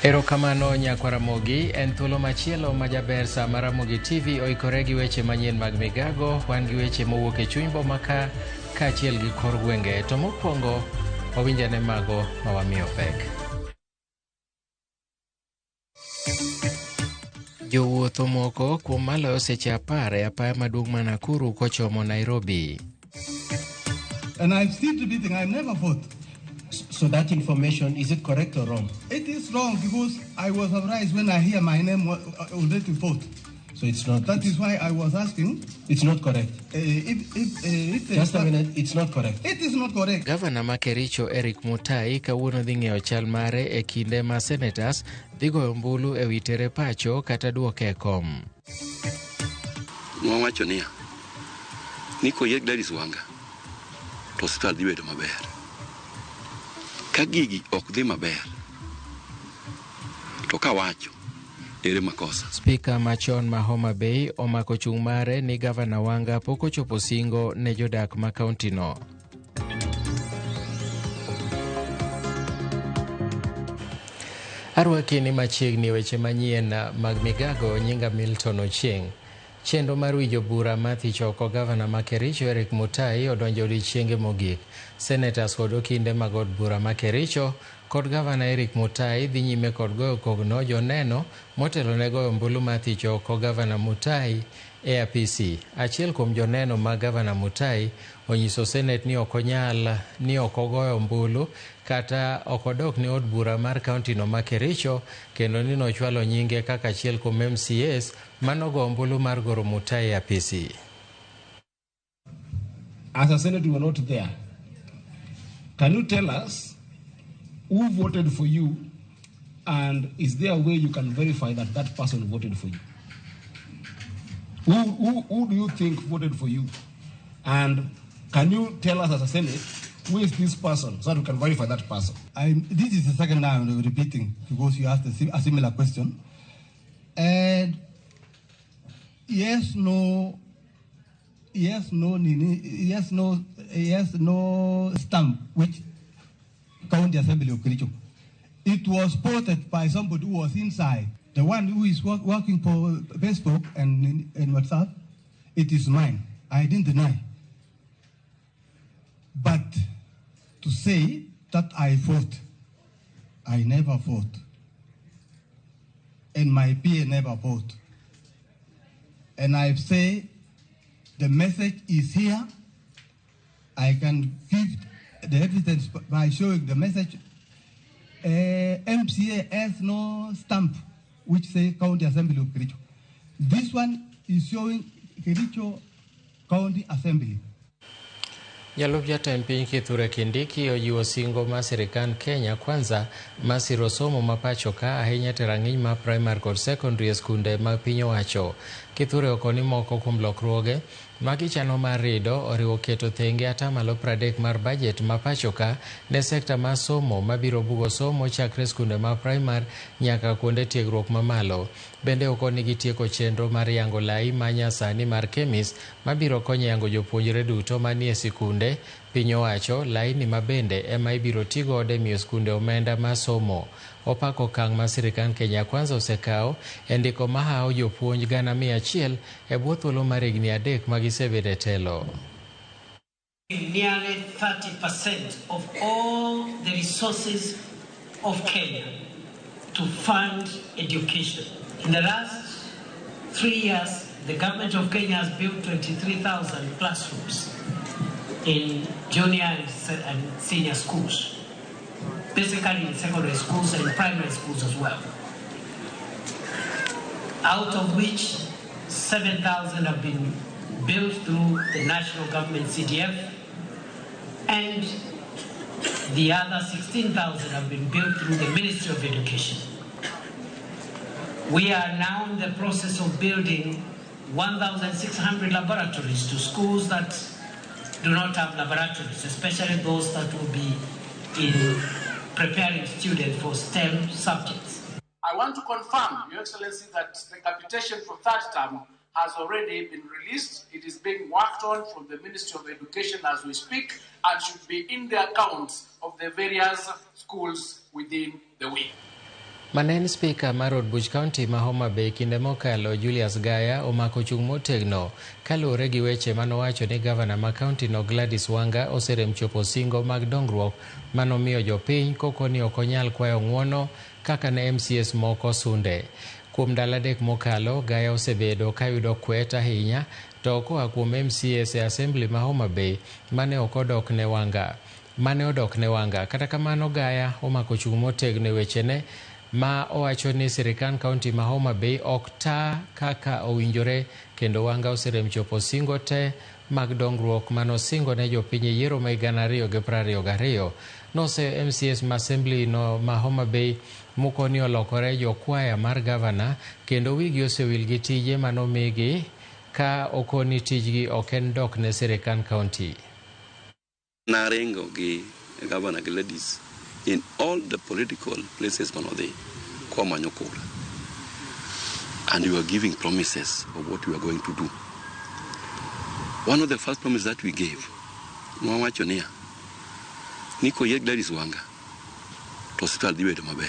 Erokamano nyakwa Ramogi, en thuolo machielo ma jaber sama Ramogi TV oikore gi weche manyien mag migago, wan gi weche mowuok e chuny boma ka kaachiel gi kor gwenge. To mokwongo wawinjane mago ma wamiyo pek. Jowuoth omoko kuom maloyo seche 10 e apaya maduong' ma Nakuru kochomo Nairobi. And I'm still repeating, I never fought. So that information, is it correct or wrong? It is wrong because I was surprised when I hear my name already fought. So it's not. That is why I was asking. It's not correct. If Just a minute, it's not correct. It is not correct. Gavana ma Kericho Eric Mutai kawuono dhi ng'eyo chal mare e kinde ma senators dhi goyo ombulu e wi tere pacho kata duoke e kom. Nwawacho niya, ni koyier Gladys Wanga to osiptal dhi bedo maber. Ka gigi ok dhi maber, to kawacho, ere makosa? Spika machon ma Homa Bay omako chung' mare ni Gavana Wanga pok ochopo singo ne jodak ma kaunti no. Arwaki ni machiegni weche manyien mag migago, nyinga Milton Ochieng'. Chenro mar winjo bura mar thich oko gavana ma Kericho Eric Mutai odonjo odiechienge mogik. Senators kod okinde mag od bura ma Kericho kod gavana Eric Mutai dhi nyime kod goyo kogno joneno motelo ne goyo ombulu mar thich oko gavana Mutai e apisi. Achiel kuom joneno mag gavana Mutai onyiso Senate ni ok onyal ni ok ogoyo ombulu kata ok odok ne od bura mar kaunti no ma Kericho kendo ni nochwalo nyinge kaka achiel kuom MCAs manogo ombulu mar goro Mutai e apisi. As a Senate, we were not there. Can you tell us who voted for you, and is there a way you can verify that that person voted for you? Who do you think voted for you? And can you tell us as a Senate, who is this person, so that we can verify that person? This is the second time I'm repeating, because you asked a similar question. And yes, no, yes, no, nini, yes, no, yes, no stamp, which County Assembly of Kericho. It was posted by somebody who was inside. The one who is working for Facebook and WhatsApp, it is mine. I didn't deny. But to say that I fought, I never fought. And my PA never fought. And I say the message is here. I can give the evidence by showing the message. MCA has no stamp which say County Assembly of Kericho. This one is showing Kericho County Assembly. Jalup jatend piny Kithure Kindiki ojiwo singo mar sirikand Kenya Kwanza mar siro somo ma pacho ka ahinya e rang'iny mar primary kod secondary e skunde mag piny owacho. Kithure okoni moko kuom lokruoge ma gichano mar rido oriwo keto thenge 30% mar bajet ma pacho ka ne sekta mar somo mabiro bugo somo chakre skunde ma primary nyaka kuonde tiegruok mamalo. Bende okoni gitieko chenro mar yango lai ma nyasani mar KEMIS mabiro konyo yango jopuonjre duto manie sikunde piny owacho, laini ma bende ema ibiro tigodo e miyo skunde omenda mar somo. Opako okang' ma sirikand Kenya Kwanza osekawo e ndiko mahawo jopuonj 100,000 e bwo thuolo mar higni 3 ma gisebedo e telo. Nearly 30% of all the resources of Kenya to fund education. In the last 3 years, the government of Kenya has built 23,000 classrooms in junior and senior schools, basically in secondary schools and primary schools as well, out of which 7,000 have been built through the national government CDF, and the other 16,000 have been built through the Ministry of Education. We are now in the process of building 1,600 laboratories to schools that do not have laboratories, especially those that will be in preparing students for STEM subjects. I want to confirm, Your Excellency, that the capitation for third term has already been released. It is being worked on from the Ministry of Education as we speak and should be in the accounts of the various schools within the week. Mane en spika mar od buch kaunti ma Homa Bay kinde mokalo Julius Gaya omako chung' motegno kaluwore gi weche manowacho ni gavana ma kaunti no Gladys Wanga oserem chopo singo mag dongruok manomiyo jopiny koko ni ok onyal kwayo ng'uono kaka ne MCAs moko sunde. Kuom ndalo 3 mokalo, Gaya osebedo kayudo kwet ahinya to koa kuom MCAs e assembly ma Homa Bay mane ok odok ne Wanga. Mane odok ne Wanga. Kata kamano Gaya omako chung' motegno e wechene ma owacho ni sirikand kaunti ma Homa Bay ok ta kaka owinjore kendo Wanga oserem chopo singo te mag dongruok manosingo ne jopiny e yiero ma 2022. Noseyo MCAs ma assembly no ma Homa Bay mokoni olokore jokwaya mar gavana kendo wigi osewil gi tije manomigi ka okoni tijgi ok en dok ne sirikand kaunti. Naringo gi Governor Gladys in all the political places manodhi kwamanyo kura, and we were giving promises of what we were going to do. One of the first promises that we gave, nwawacho niya, ni koyier Gladys Wanga to osiptal dhi bedo maber.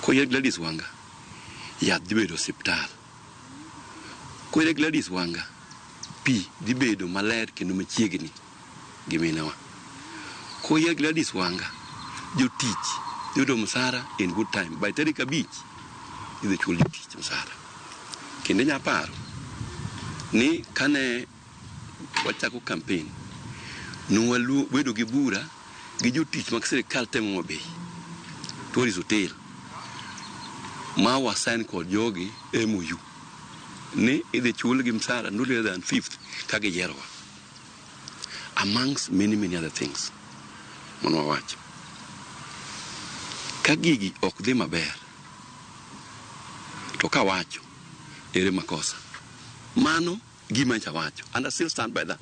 Koyier Gladys Wanga, yath dhi bedo osiptal. Koyier Gladys Wanga, pi dhi bedo maler kendo machiegni gi minewa. Koyier Gladys Wanga, jotich yudo msara in good time. By tarik 5 idhi chul jotich msara. Kendo inya paro ni kane wachako campaign, nwabedo gi bura gi jotich mag sirikal te Homa Bay, Tourist Hotel, ma wasign kod jogi MOU ni idhi chulgi msara no later than 5th ka giyierowa. Amongst many, many other things mano wawacho. Ka gigi ok dhi maber, to kawacho, ere makosa? Mano gima nyocha awacho, and I still stand by that.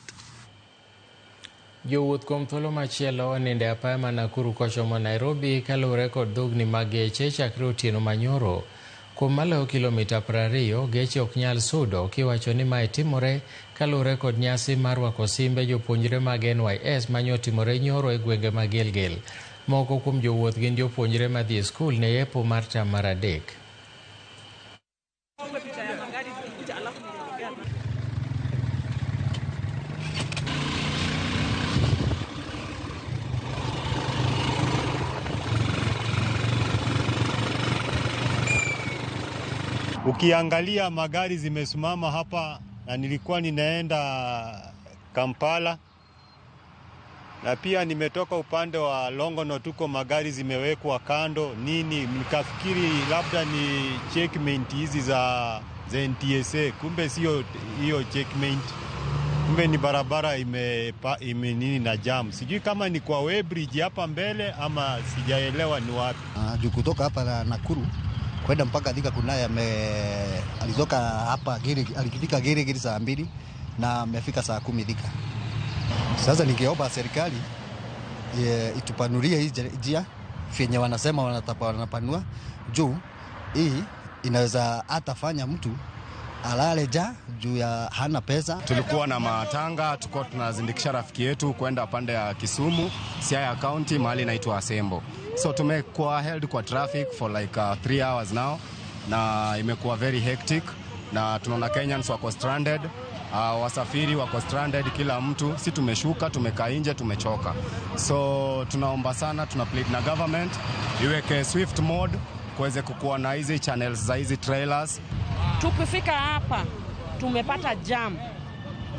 Jowuoth kuom thuolo machielo onindo e apaya ma Nakuru kochomo Nairobi kaluwore kod dhugni mag geche chakre otieno manyoro. Kuom maloyo kilomita 20, geche ok nyal sudo kiwacho ni mae timore kaluwore kod nyasi mar rwako simbe jopuonjre mag NYS manyotimore nyoro e gwenge mag Gilgil. Moko kuom jowuoth gin jopuonjre madhi e skul ne yepo mar tam mar 3. Ukiangalia magari zimesimama hapa, na nilikuwa ninaenda Kampala na pia nimetoka upande wa Longonot, tuko magari zimewekwa kando nini, nikafikiri labda ni checkmate hizi za NTSA, kumbe sio hiyo checkmate, kumbe ni barabara ime nini na jam. Sijui kama ni kwa weighbridge hapa mbele ama sijaelewa ni wapi. Juu kutoka hapa na Nakuru kwenda mpaka Thika kunaye alitoka hapa alifika Gilgil saa 2 na amefika saa 10 Thika. Sasa ningeomba serikali itupanulie hii njia vyenye wanasema wanapanua, juu hii inaweza hata fanya mtu alale ja juu ya hana pesa. Tulikuwa na matanga, tulikuwa tunazindikisha rafiki yetu kwenda pande ya Kisumu, Siaya County, mahali inaitwa Asembo. So tumekuwa held kwa traffic for like 3 hours now, na imekuwa very hectic, na tunaona Kenyans wako stranded, wasafiri wako stranded, kila mtu. Si tumeshuka, tumekaa nje, tumechoka. So tunaomba sana, tuna plead na government iweke swift mode kuweze kukuwa na hizi channels za hizi trailers. Tukifika hapa tumepata jam,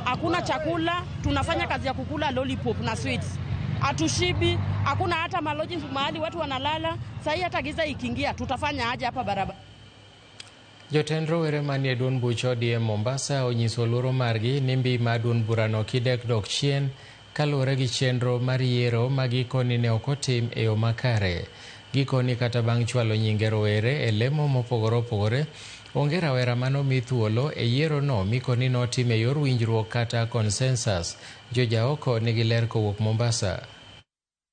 hakuna chakula, tunafanya kazi ya kukula lollipop na sweets, hatushibi, hakuna hata maloji mahali watu wanalala. Sasa hata giza ikiingia tutafanya aje hapa barabara? Jotend rowere manie duond buch ODM Mombasa onyiso luoro margi ni mbi mar duond burano kidek dok chien kaluwore gi chenro mar yiero ma gikoni ne ok otim e yo makare. Gikoni kata bang' chwalo nyinge rowere e lemo mopogore opogore, onge rawera manomi thuolo e yiero no mikoni notim e yor winjruok kata consensus. Jojaoko nigi ler kowuok Mombasa.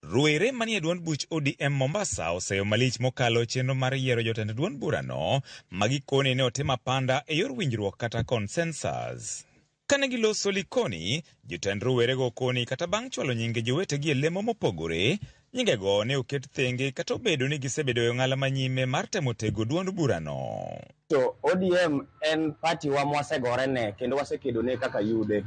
Rowere manie duond buch ODM Mombasa oseyo malich mokalo chenro mar yiero jotend duond burano ma gikoni ne otim apanda e yor winjruok kata consensus. Kane giloso Likoni, jotend rowerego koni kata bang' chwalo nyinge jowetegi e lemo mopogore, Nyingego ne oket thenge kata obedo ni gisebedo e ong'ala manyime mar temo tego duond burano. To ODM en party wa mwasegorene kendo wasekedone kaka yudhe.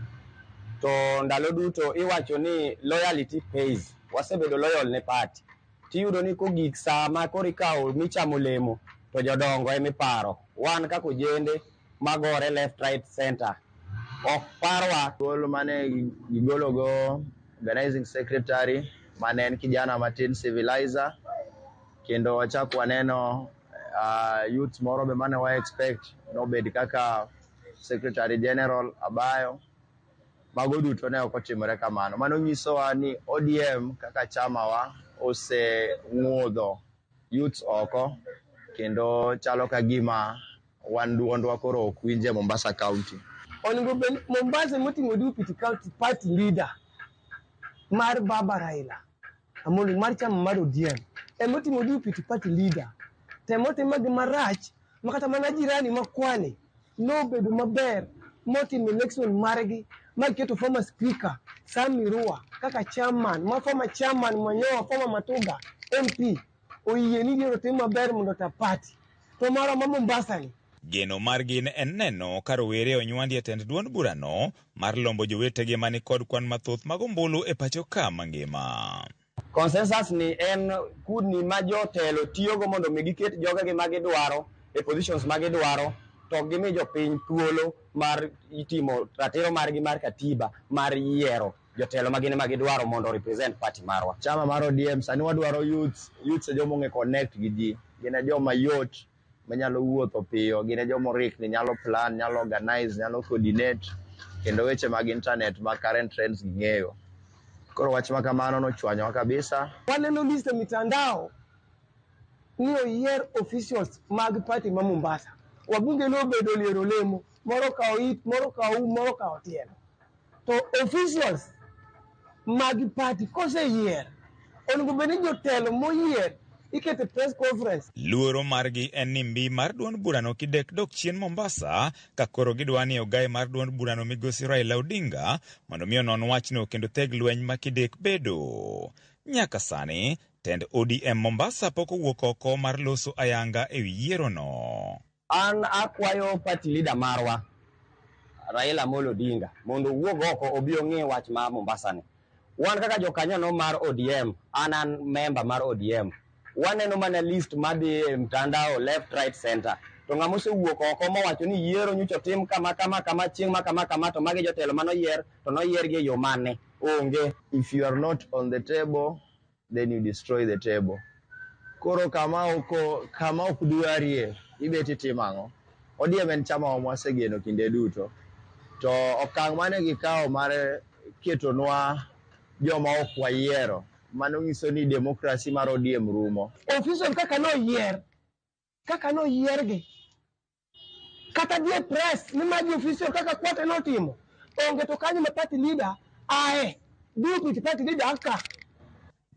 To ndalo duto iwacho ni loyalty pays. Wasebedo loyal ne party. Tiyudo ni kogik saa ma koro ikawo michamo olemo to jodongo emiparo. Wan kaka ojende magore left right center ok parwa. Gol mane gigologo organizing secretary mane en kijana matin civilizer kendo wachak waneno youth moro be mane wa expect nobed kaka secretary general Abayo. Mago duto ne ok otimore kamano. Mano nyisowa ni ODM kaka chama wa oseng'udho youths oko kendo chalo ka gima wan duondwa koro ok winje Mombasa County. Onego bed Mombasa moting'o deputy county party leader mar Baba Raila Amolo mar chama mar ODM emoting'o deputy party leader temotimo gima marach makata mana jirani ma Kwale nobedo maber motimo election margi maketo former speaker Sam Mirua kaka chairman ma former chairman Manyowa former Matuga MP oyie ni yiero tim maber mondo ta party to marwa ma Mombasa ni. Geno margi ne en neno ka rowere onywandi e tend duond burano mar lombo jowetegi mani kod kwan mathoth mag ombulu e pacho ka mangima. Consensus ni en kudni ma jotelo tiyogo mondo mi giket jogegi ma gidwaro e positions ma gidwaro to gimi jopiny thuolo mar timo ratiro margi mar katiba mar yiero jotelo ma gin ema gidwaro mondo represent party marwa. Chama mar ODM sani wadwaro youths, youths e joma ong'e connect gi ji, gin e joma yot manyalo wuotho piyo, gin e joma orikni nyalo plan, nyalo organize, nyalo coordinate kendo weche mag internet ma current trends ging'eyo. Koro wach ma kamano nochwanyowa kabisa. Waneno list e mitandao ni oyier officials mag party ma Mombasa. Wabunge nobedo liero lemo, moro kawo it, moro kawo um, moro kawo tielo. To officials mag party koseyier, onego bed ni jotelo moyier iketo e press conference. Luoro margi en ni mbi mar duond burano kidek dok chien Mombasa ka koro gidwa ni ogai mar duond burano migosi Raila Odinga mondo mi onon wachno kendo theg lweny ma kidek bedo. Nyaka sani, tend ODM Mombasa pok owuok oko mar loso ayanga ewi yierono. An akwayo party leader marwa Raila Amolo Odinga mondo owuog oko obi ong'i wach ma Mombasa ni. Wan kaka jokanyono mar ODM, an member mar ODM, waneno mana list madhi e mtandao left right center. To ng'ama osewuok oko mowacho ni yiero nyocha otim kama kama kama chieng' ma kama kama to magi jotelo manoyier to noyiergi e yo mane onge. If you are not on the table, then you destroy the table. Koro kama ok dwarie, ibet itimo ang'o? ODM en chama mwasegeno kinde duto. To okang' mane gikawo mar ketonwa joma ok wayiero, mano nyiso ni demokrasi mar ODM rumo. Official kaka noyier, kaka noyiergi, kata dhi e press ni magi official kaka Kwate notimo, onge to kanyo ma party leader ae, deputy party leader ka.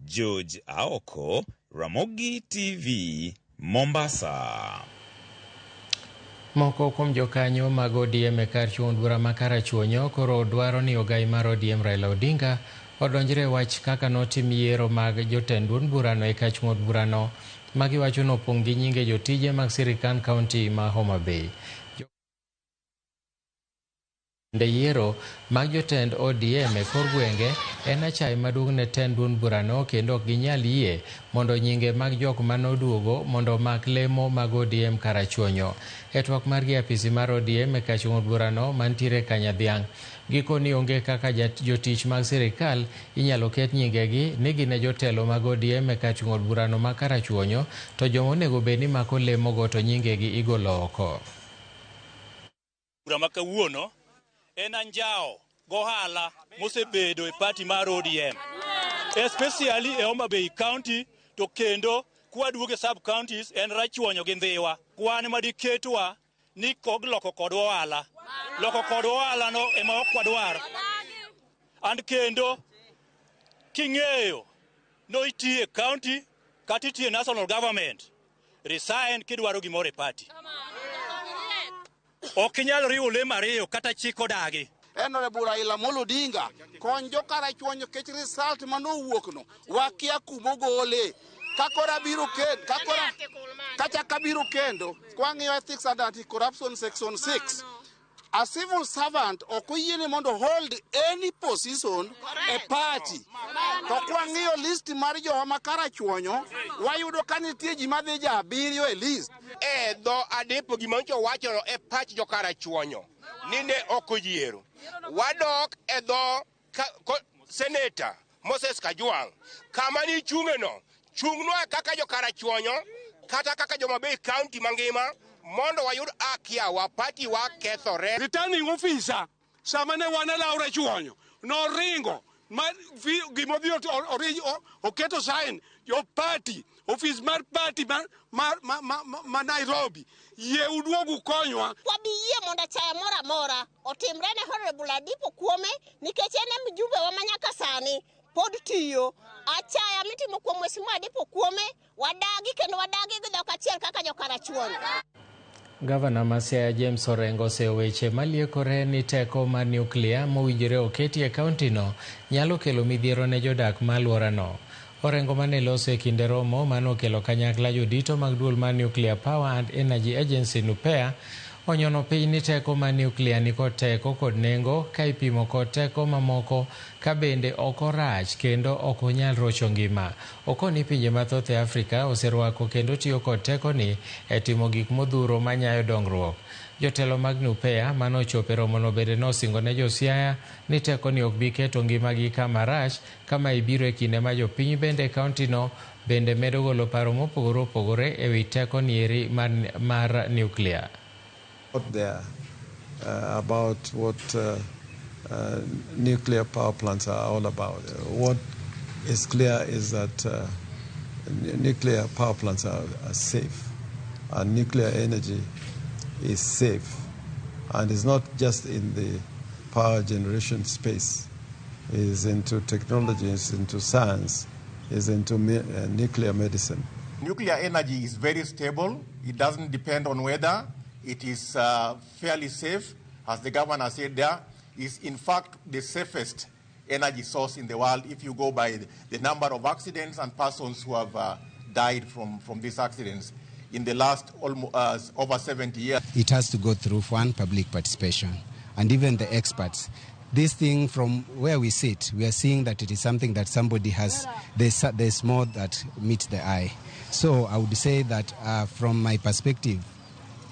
George Aoko, Ramogi TV, Mombasa. Moko kuom jokanyo mag ODM e kar chung' bura ma Karachuonyo koro dwaro ni ogai mar ODM Raila Odinga odonjre wach kaka notim yiero mag jotend duond burano e kar chung' burano magiwacho nopong' gi nyinge jotije mag sirikand kaunti ma Homa Bay. Bende yiero mag jotend ODM e kor gwenge en achaye maduong' ne tend duond burano kendo ok ginyal yie mondo nyinge mag jok manoduogo mondo omak lemo mag ODM Karachuonyo. E twak margi apisi mar ODM e kar chung' burano mantiere Kanyadhiang', gikoni onge kaka jotich mag sirikal inyalo ket nyingegi ni gin e jotelo mag ODM e kar chung' burano ma Karachuonyo to joma onego bed ni mako lemogo to nyingegi igolo oko. Bura ma kawuono en anjawo gohala mosebedo e party mar ODM, especially e Homa Bay County, to kendo kwaduogo e sub counties en Rachuonyo gi Ndhiwa. Kwan madiketwa ni kog loko kodwa ohala, loko kodwa ohala no ema ok wadwar. And kendo king'eyo no itiye county kata itiye national government, resign kidwaro gimoro e party. Ok inyal riwo lemo ariyo kata chik odagi. Honorable Raila Amolo Odinga kony jokarachuonyo kech result manowuokno wakia kumogole. Kakora biro kendo kakora kachaka biro kendo kwang'iyo Ethics and Anti-Corruption Section 6, a civil servant ok oyiene mondo hold any position e party. To kwang'iyo list mar jowa ma Karachuonyo, wayudo ka nitie ji madhi ja abiriyo e list. E dho Adepo gima nyocha owachono e pach jokarachuonyo ni ne ok oyiero. Wadok e dho Seneta Moses Kajwang' kama nichung'eno, chung'nwa kaka jokarachuonyo kata kaka joma Bay County mangima mondo wayud akiawa party wa kethore. Returning officer sama ne wan e law Rachuonyo noringo ma gimodhi oketo sign jo party office mar party ma Nairobi yie uduogu konywa. Wabi yie mondo achaya moro amora otimre ne Honorable Adipo Kuome nikech en e mjumbe wa manyaka sani pod tiyo. Achaya mitimo kuom Mheshimiwa Adipo Kuome wadagi kendo wadagi gi dhok achiel kaka jokarachuonyo. Gavana ma Siaya James Orengo oseyo weche maliekore ni teko mar nyuklia mowinjore oketi e kauntino nyalo kelo midhiero ne jodak ma alworano. Orengo mane loso e kinde romo manokelo kanyakla jodito mag duol mar Nuclear Power and Energy Agency NUPEA onyono piny ni teko mar nyuklia nikod teko kod nengo ka ipimo kod teko mamoko ka bende ok orach kendo ok onyal rocho ngima. Okoni pinje mathoth e Afrika oserwako kendo tiyo kod tekoni e timo gik modhuro manyayo dongruok. Jotelo mag NUPEA manochopo e romono bende nosingo ne jo Siaya ni tekoni ok bi keto ngimagi kama rach kama ibiro e kinde ma jopiny bende e kauntino bende medo golo paro mopogore opogore e wi tekoni eri mar nyuklia. Out there about what nuclear power plants are all about. What is clear is that nuclear power plants are safe, and nuclear energy is safe, and it's not just in the power generation space. It's into technology, it's into science, it's into nuclear medicine. Nuclear energy is very stable. It doesn't depend on weather. It is fairly safe, as the governor said there, is in fact the safest energy source in the world if you go by the number of accidents and persons who have died from these accidents in the last almost over 70 years. It has to go through one public participation and even the experts. This thing from where we sit, we are seeing that it is something that somebody has, there's more that meets the eye. So I would say that from my perspective,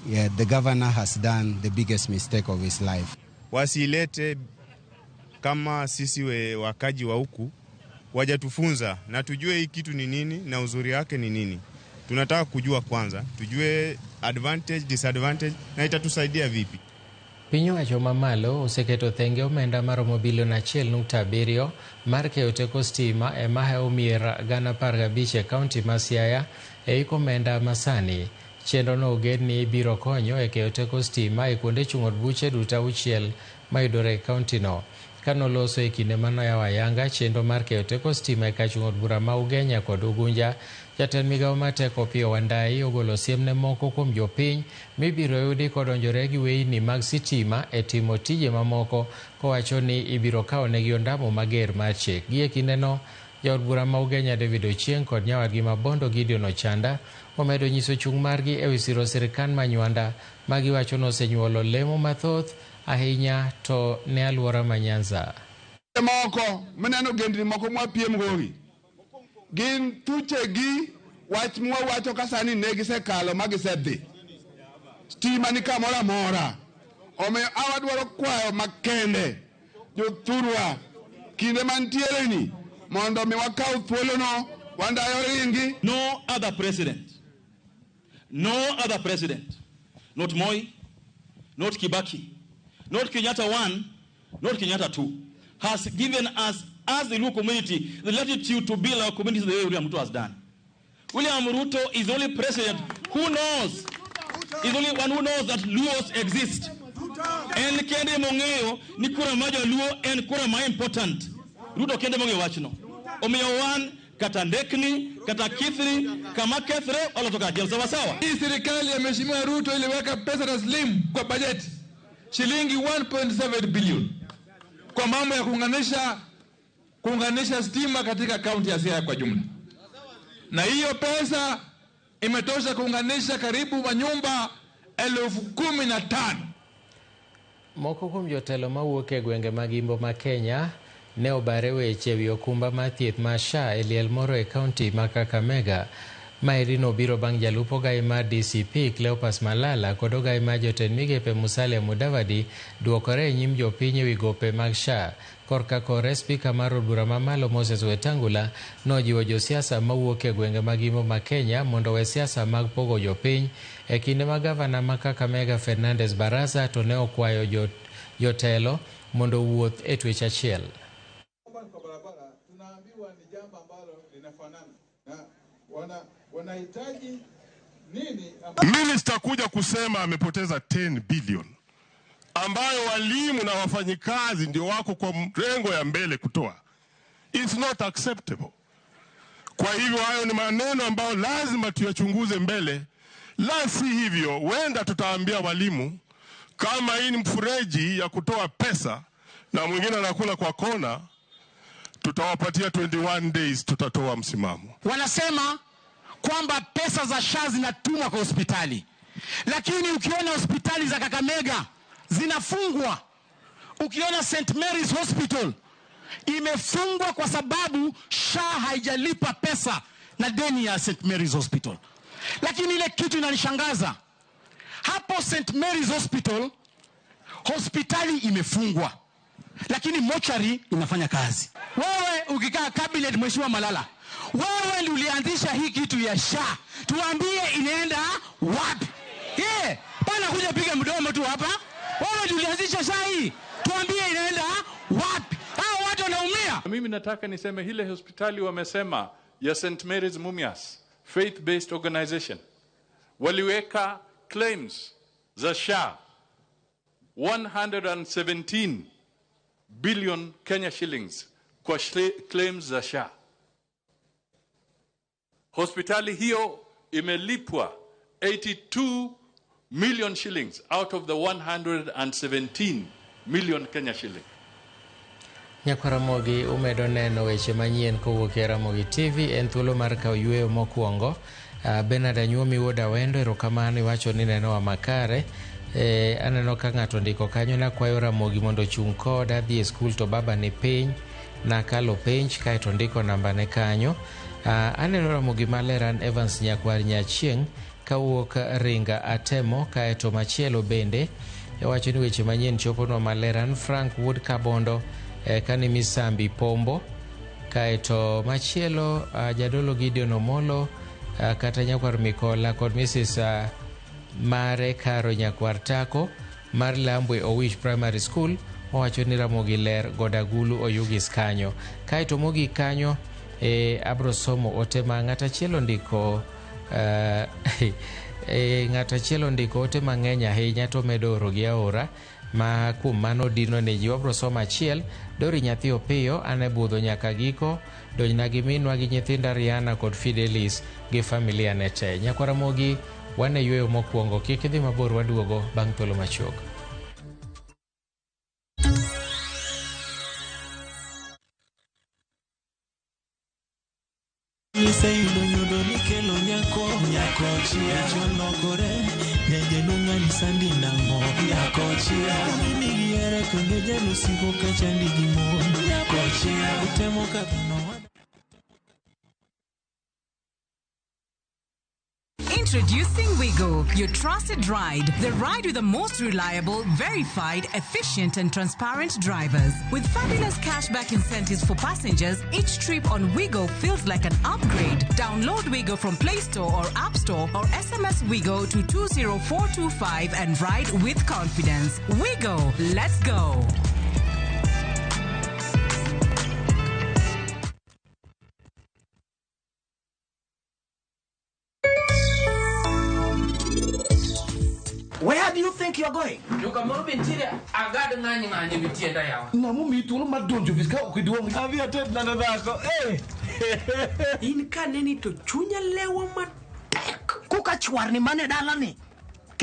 yeah, the governor has done the biggest mistake of his life. Wasilete kama sisi wakaji wa huku wajatufunza na tujue hii kitu ni nini na uzuri wake ni nini. Tunataka kujua kwanza, tujue advantage, disadvantage na itatusaidia vipi. Piny owacho mamalo oseketo thenge omenda maromo bilion 1.7 mar keyo teko stima e mahewo mier 15,000 e kaunti ma Siaya e iko omenda masani. Chenrono ogen ni biro konyo e keyo teko stima e kuonde chung' od buche duto 6 mayudore e kauntino. Kanoloso e kinde manoyawo ayanga chenro mar keyo teko stima e kar chung' od bura ma Ugenya kod Ugunja, jatend migawo mar teko Opiyo Wandayi ogolo siem ne moko kuom jopiny mibiro yudi kodonjore gi weyni mag sitima e timo tije mamoko kowacho ni ibiro kawonegi ondamo mager mar chik. Gie kindeno, jaod bura ma Ugenya David Ochieng' kod nyawadgi ma Bondo Gideon Ochanda omedo nyiso chung' margi ewi siro sirikal ma Nywanda ma giwacho nosenyuolo lemo mathoth ahinya to ne alwora ma Nyanza. Moko mineno gendni moko mwapiem gogi gin thuchegi wach mwawacho ka sani ne gisekalo ma gisedhi. Stima ni kamoro amora. Omiyo awadwaro kwayo makende jothurwa kinde mantiere ni mondo mi wakaw thuolono wandayo ringi. No other president, no other president, not Moi, not Kibaki, not Kenyatta 1, not Kenyatta 2, has given us, as the Luo community, the latitude to build our community the way William Ruto has done. William Ruto is the only president who knows, is the only one who knows that Luos exist. En kende mong'eyo ni kura mar joluo en kura ma important. Ruto kende mong'eyo wachno. Omiyo wan kata ndekni, kata kithri, kama kethre, waloso kaachiel sawa sawa. Hii serikali ya Mheshimiwa Ruto iliweka pesa taslimu kwa bajeti shilingi 1.7 billion. kwa mambo ya kuunganisha stima katika kaunti ya Siaya kwa jumla. Na hiyo pesa imetosha kuunganisha karibu manyumba 15,000. Moko kuom jotelo mawuok e gwenge mag Imbo ma Kenya ne obare weche ewi okumba mar thieth mar SHA e liel moro e kaunti ma Kakamega. Maeri nobiro bang' jalup ogai mar DCP Cleopas Malala kod ogai mar jotend migepe Musalia Mudavadi duokore e nyim jopiny ewi gope mag SHA. Korka kore, spika mar od bura mamalo Moses Wetangula nojiwo josiasa mawuok e gwenge mag Imbo ma Kenya mondo owe siasa mag pogo jopiny. E kinde ma gavana ma Kakamega Fernandes Barasa to ne okwayo jotelo mondo owuoth e twech achiel. Minister kuja kusema amepoteza 10 billion ambayo walimu na wafanyikazi ndio wako kwa mrengo ya mbele kutoa. It's not acceptable. Kwa hivyo hayo ni maneno ambayo lazima tuyachunguze mbele. La si hivyo, wenda tutaambia walimu kama hii ni mfereji ya kutoa pesa na mwingine anakula kwa kona, tutawapatia 21 days, tutatoa msimamo. Wanasema kwamba pesa za SHA zinatumwa kwa hospitali, lakini ukiona hospitali za Kakamega zinafungwa, ukiona St. Mary's Hospital imefungwa kwa sababu SHA haijalipa pesa na deni ya St. Mary's Hospital. Lakini ile kitu inanishangaza hapo St. Mary's Hospital, hospitali imefungwa lakini mochari inafanya kazi. Wewe ukikaa cabinet, Mheshimiwa Malala, wewe ndiye ulianzisha hii kitu ya SHA, tuambie inaenda wapi? Pana kuja piga mdomo tu hapa. Wewe ndiye ulianzisha SHA hii, tuambie inaenda wapi? Hao watu wanaumia. Mimi nataka niseme ile hospitali wamesema ya St. Mary's Mumias, faith based organization, waliweka claims za SHA 117 billion Kenya shillings kwa claims za SHA. Hospitali hiyo imelipwa 82 million shillings out of the 117 million Kenya shilling. Nyakwar Ramogi umedo neno weche manyien kowuok e Ramogi TV en thuolo mar kawo yueyo mokwongo. Bernard Anyuomi wuod Awendo, erokamano, iwacho ni nenowa makare. Aneno ka ng'ato ndiko kanyo, nakwayo Ramogi mondo ochung' koda adhi e skul to baba ni piny, nakalo penj kaeto ndiko nambane kanyo. Aneno Ramogi maler an Evans Nyakwar Nyachieng' kawuok Ringa Atemo, kaeto machielo bende wacho ni weche manyien choponwa maler an Frank Wood Kabondo kani Misambi Pombo, kaeto machielo Jadolo Gideon Omolo kata Nyakwar Mikola kod Mrs. Mare Karo Nyakwar Tako mar Lambwe Owish Primary School owacho ni Ramogi ler Godagulu Oyugis kanyo. Kaeto mogik kanyo abro somo ote ma ng'at achiel ondiko ng'at achiel ondiko ote mang'eny ahinya to medo oro gi aora ma kuom mano dino ne ji. Wabro somo achiel. Dori nyathi Opiyo an e budho nyaka giko, donjna gi minwa gi nyithinda Rihanna kod Fidelis gi familia ne te. Nyakwar Ramogi wan e yueyo mokwongo, kik idhi mabor, waduogo bang' thuolo machuok. Iseyudo nyodo nikelo nyako, nyako chia cholokore, nyajaluong' ani sandi nang'o, nyako chia nigi here kendo jalusigo kachandi gi mon, nyako chia utemo kadhano. Introducing Wigo, your trusted ride. The ride with the most reliable, verified, efficient, and transparent drivers. With fabulous cashback incentives for passengers, each trip on Wigo feels like an upgrade. Download Wigo from Play Store or App Store or SMS Wigo to 20425 and ride with confidence. Wigo, let's go. Where do you think you're going? Joka moro be nitiere agad ng'any ng'any ewi tienda yawa. Ng'ama omiyi thuolo mar donjo ofis ka ok iduong'? Adhi ated nade dhako. Eh. In kaneni to chunya lewo matek. Koka chwarni mane dalani.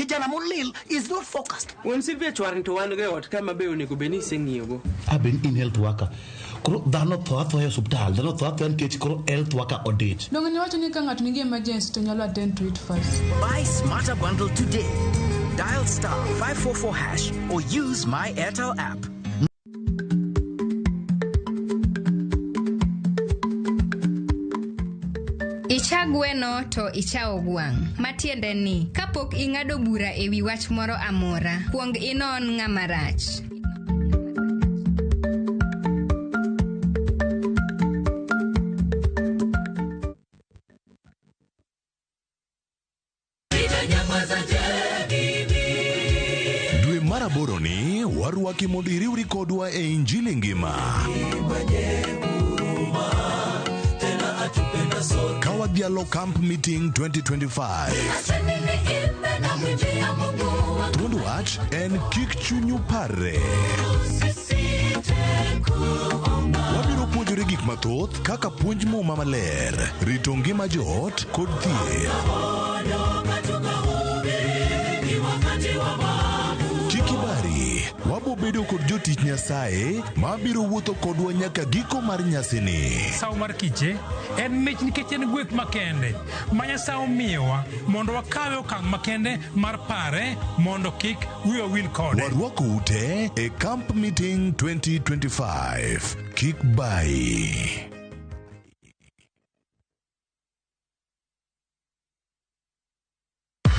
Kijana molil is not focused. Wuon Sylvia chwarni to wan go e ot kama be onego bed ni iseng'iyogo. Aben in health worker. Koro dhano tho athoya e osuptal, dhano tho athoya nikech koro health worker odich. Donge niwacho ni ka ng'ato nigi emergency to nyalo attend to it first. Buy Smarter Bundle today. Dial star 544 hash or use My Airtel app. Icha gweno to ichawo gwang'. Matiende ni, kapok ing'ado bura e wi wach moro amora, kuong inon ng'ama rach. Dwe mar aboro ni warwaki mondo iriwri kodwa e Injili ngima. Ka wadhialo Camp Meeting 2025. Thuond wach en kik chunyu parre. Wabiro puonjore gik mathoth kaka puonj muma maler, rito ngima joot kod thieth. Kik ibari, wabo bedo kod jotich Nyasaye ma biro wuotho kodwa nyaka giko mar nyasini. Sawo mar kiche en mich nikech en gweth makende ma Nyasaye omiyowa mondo wakawe okang' makende mar pare mondo kik wiwa wil kode. Warwako ute e Camp Meeting 2025. Kik bayi.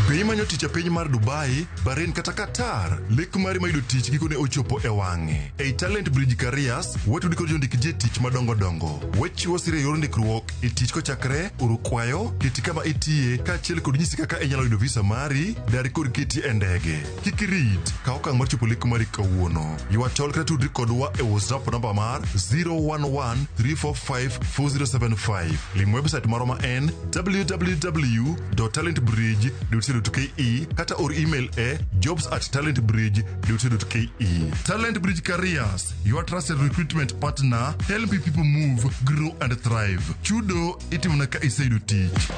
Be imanyo tich e piny mar Dubai, Bahrain kata Qatar? Lek mari mar yudo tich gikone ochopo e wang'e. Ei Talent Bridge Careers, watudi kod jondik ji e tich madongo dongo. Wachiwo sir e yor ndikruok e tich kochakre oro kwayo, keti kama itiye, kaachiel kod nyisi kaka inyalo yudo visa mari, dar kod keti e ndege. Kik irit, kaw okang' mar chopo lek mari kawuono. Ywa tol kata tudri kodwa e WhatsApp namba mar 011 345 4075. Lim website marwa ma en www.talentbridge.co.ke kata or email e jobs at talentbridge.co.ke. Talent Bridge Careers, your trusted recruitment partner, helping people move, grow and thrive. Chudo itimona ka iseyudo tich.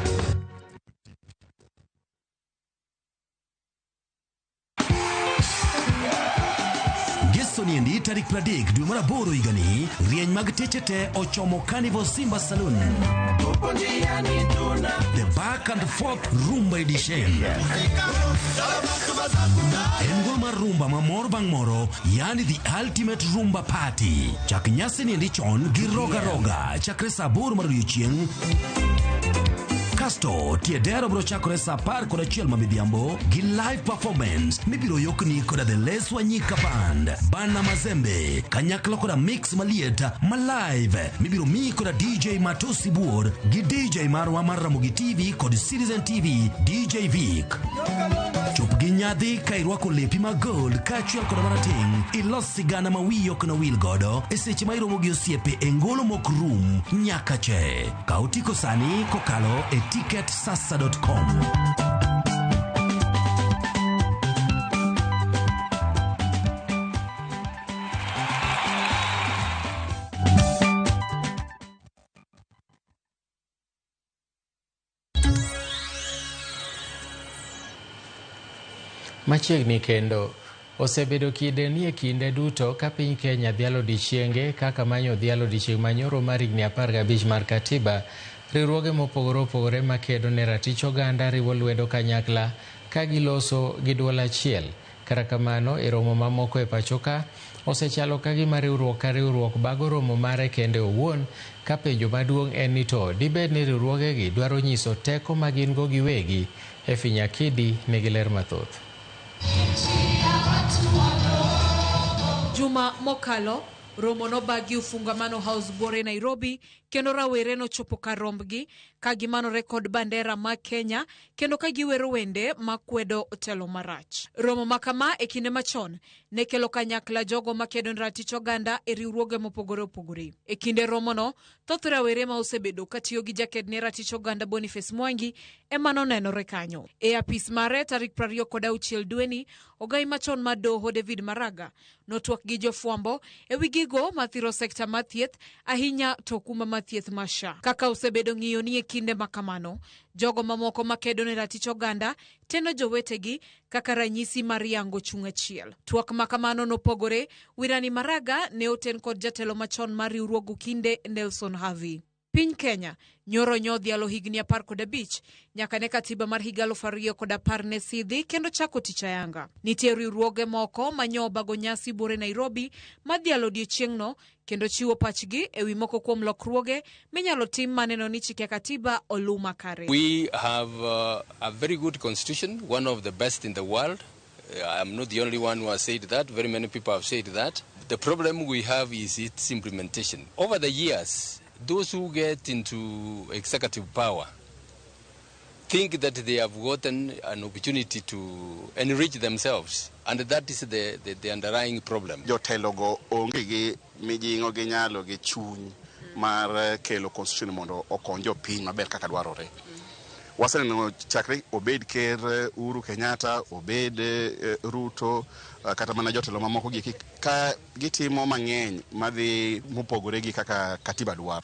Ngeso niendi tarik 30 dwe mar aboro higani, rieny mag teche te ochomo Carnival Simba Saloon. The Back and Forth Rumba Edition. En gol mar rumba ma mor bang' moro, yani the ultimate rumba party. Chak nyasi niendi chon gi roga roga chakre saa aboro mar odiechieng' kasto tie dero biro chakore saa 11 ma midhiambo gi live performance mibiro yokni koda the Les Wanyika Band, Bana Mazembe, kanyakla koda mix maliet ma live mibiro miyi koda DJ Matosi Buor gi DJ marwa mar Ramogi TV kod Citizen TV DJ Vic. Chop gi nyadhi ka irwako lepi mag gold kaachiel koda marateng' ilos sigana ma wiyi ok nowil godo e seche ma iromo gi osiepe e ngolo mok rum nyaka che. Kaw otiko sani kokalo e ticketsasa.com. Machiegni kendo osebedo kinde ni e kinde duto ka piny Kenya dhialo odiechienge kaka manyo dhialo odiechieng' manyoro mar higni 15 mar katiba, riwruoge mopogore opogore makedo ne ratich oganda riwo lwedo kanyakla ka giloso gi duol achiel. Kata kamano, e romo mamoko e pacho ka, osechalo ka gima riwruok ka riwruok bago romo mare kende owuon ka penjo maduong' en ni to dibed ni riwruogegi dwaro nyiso teko ma gin go giwegi. Effie Nyakidi nigi ler mathoth. Juma mokalo romo nobagi Ufungamano House Buore Nairobi kendo rawere nochopo kar rombgi ka gimanore kod bandera ma Kenya kendo ka giwero wende makwedo telo marach. Romo ma kama e kinde machon ne kelo kanyakla jogo makedo ne ratich oganda e riwruoge mopogore opogore. E kinde romono, thoth rawere ma osebedo katiyo gi jaked ne ratich oganda Boniface Mwangi ema nonenore kanyo. E apis mare tarik 26 dweni, ogai machon mar doho David Maraga notwak gi jofwambo e wi gigo gigo mathiro sekta mar thieth ahinya to kuma mar thieth mar SHA. Kaka osebedo ng'iyo ni e kinde ma kamano, jogo mamoko makedo ne ratich oganda teno jowetegi kaka ranyisi mar yango chung' achiel. Twak ma kamano nopogore, Wirani Maraga ne oten kod jatelo machon mar riwruog Okinde Nelson Havi. Piny Kenya nyoro nyodhialo higni 15 nyaka ne katiba mar higa 2010 ne sidhi kendo chako tich ayanga. Nitie riwruoge moko ma nyo obago nyasi buore Nairobi madhialo odiechieng'no kendo chiwo pachgi ewi moko kuom lokruoge minyalo tim maneno ni chike katiba oluw makare. We have a very good constitution, one of the best in the world. I am not the only one who has said that. Very many people have said that. The problem we have is its implementation. Over the years, those who get into executive power think that they have gotten an opportunity to enrich themselves, and that is the underlying problem. Jotelogo onge gi mijing'o gi nyalo gi chuny mar kelo constitution mondo okony jopiny maber kaka dwarore. Waseneno chakre obed ker Uhuru Kenyatta, obed Ruto, kata mana jotelo mamoko gi ka gitimo mang'eny madhi mopogore gi kaka katiba dwaro.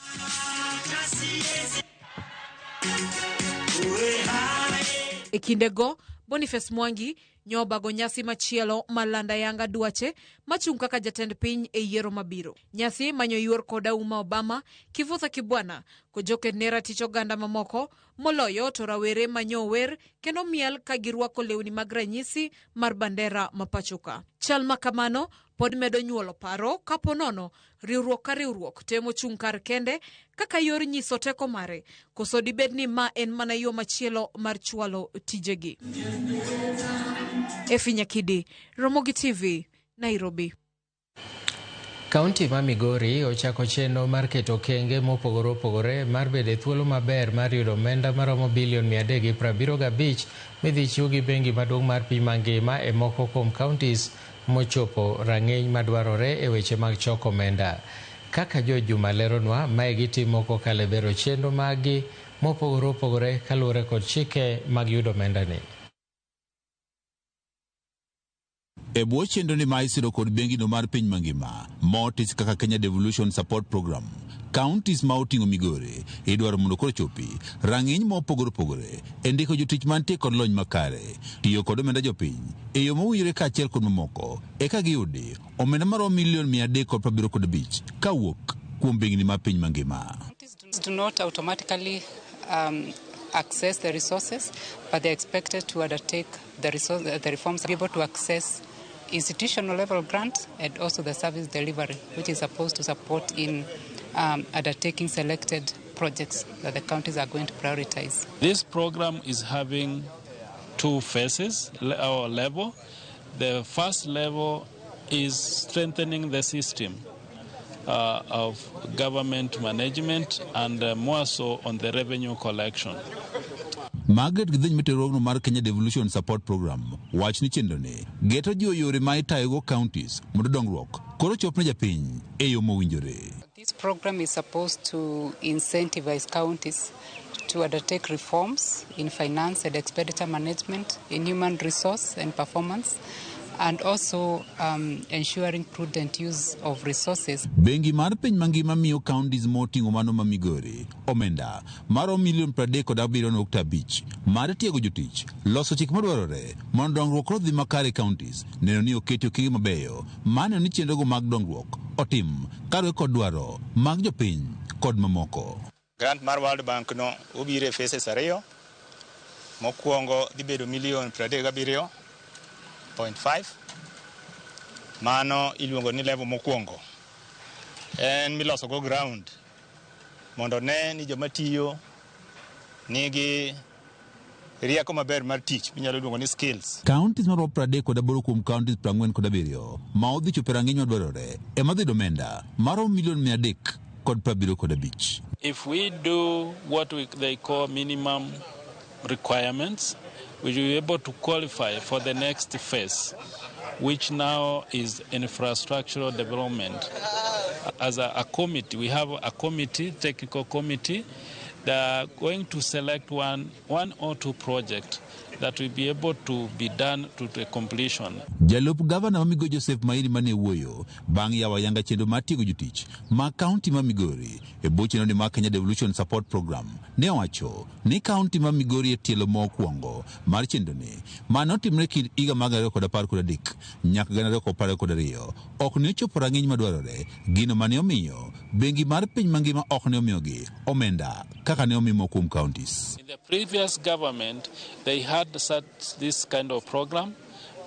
E kindego, Boniface Mwangi nyobago nyasi machielo malanda yanga dwache machung' kaka jatend piny e yiero mabiro. Nyasi manyo yuor kod Auma Obama, Kivutha Kibwana kod joked ne ratich oganda mamoko moloyo to rawere manyo wer kendo miel ka girwako lewni mag ranyisi mar bandera ma pachoka. Chal ma kamano pod medo nyuolo paro kapo nono riwruok ka riwruok temo chung' kar kende kaka yor nyiso teko mare koso dibed ni ma en mana yo machielo mar chwalo tijegi. Efi Nyakidi, Ramogi TV, Nairobi. Kaunti ma Migori ochako chenro mar keto okenge mopogore opogore mar bedo e thuolo maber mar yudo omenda maromo bilion 375 midhi chiw gi bengi maduong' mar piny mangima e moko kuom counties mochopo rang'iny madwarore e weche mag choko omenda. Kaka George Juma leronwa, mae gitimo kokalo e bero chenro maggi mopogore opogore kaluwore kod chike mag yudo omenda ni. E bwo chenro ni ma isiro kod bengino mar piny mangima motis kaka Kenya Devolution Support Program, counties ma oting'o Migori idwaro mondo koro chopi rang'iny ma opogore opogore e ndiko jotich mantie kod lony makare, tiyo kod omenda jopiny e yo mowinjore kaachiel kod mamoko eka giyudi omenda maromo milion 375 kawuok kuom bengni mar piny mangima. Do not automatically access the resources, but they're expected to undertake the reforms, be able to access institutional level grants and also the service delivery, which is supposed to support in undertaking selected projects that the counties are going to prioritize. This program is having two phases or level. The first level is strengthening the system of government management and more so on the revenue collection. Margaret Githeny miterogno mar Kenya Devolution Support Program wach ni chenro ni geto jiwo yore ma itayogo counties mondo dongruok koro chop ne japiny e yo mowinjore. This program is supposed to incentivize counties to undertake reforms in finance and expenditure management, in human resource and performance, and also ensuring prudent use of resources. Bengi mar piny mangima miyo counties moting'o mano ma Migori omenda maromo milion 37.5 mar tiego jotich, loso chik madwarore mondo dongruok odhi makare e counties, neno ni oketi okenge mabeyo maneno ni chenrogo mag dongruok otim kaluwore kod dwaro mag jopiny kod mamoko. Grant mar World Bank no obiro e phases ariyo. Mokwongo dhi bedo milion 37.5. Mano iluongo ni level mokwongo. En miloso go ground mondo ne ni joma tiyo nigi rieko maber mar tich minyalo luongo ni skills. Counties maromo 38 kuom counties 47 ma odhi chopo e rang'iny madwarore ema dhi yudo omenda maromo milion 375. If we do what they call minimum requirements, we will be able to qualify for the next phase, which now is infrastructural development. As a committee, we have a committee, technical committee, they are going to select one or two projects that will be able to be done to the completion. Jalup gavana ma Migori Joseph Mairi mane wuoyo bang' yawo ayanga chenro mar tiego jotich ma kaunti ma Migori e bwo chenro ni mar Kenya Devolution Support Program ne owacho ni kaunti ma Migori e tielo mokwongo mar chenroni mane otimre kind higa mar 2013 nyaka 2022 ok ne ochopo rang'iny madwarore, gino mane omiyo bengi mar piny mangima ok ne omiyogi omenda kaka ne omi moko kuom counties. In the previous government, they had such this kind of program,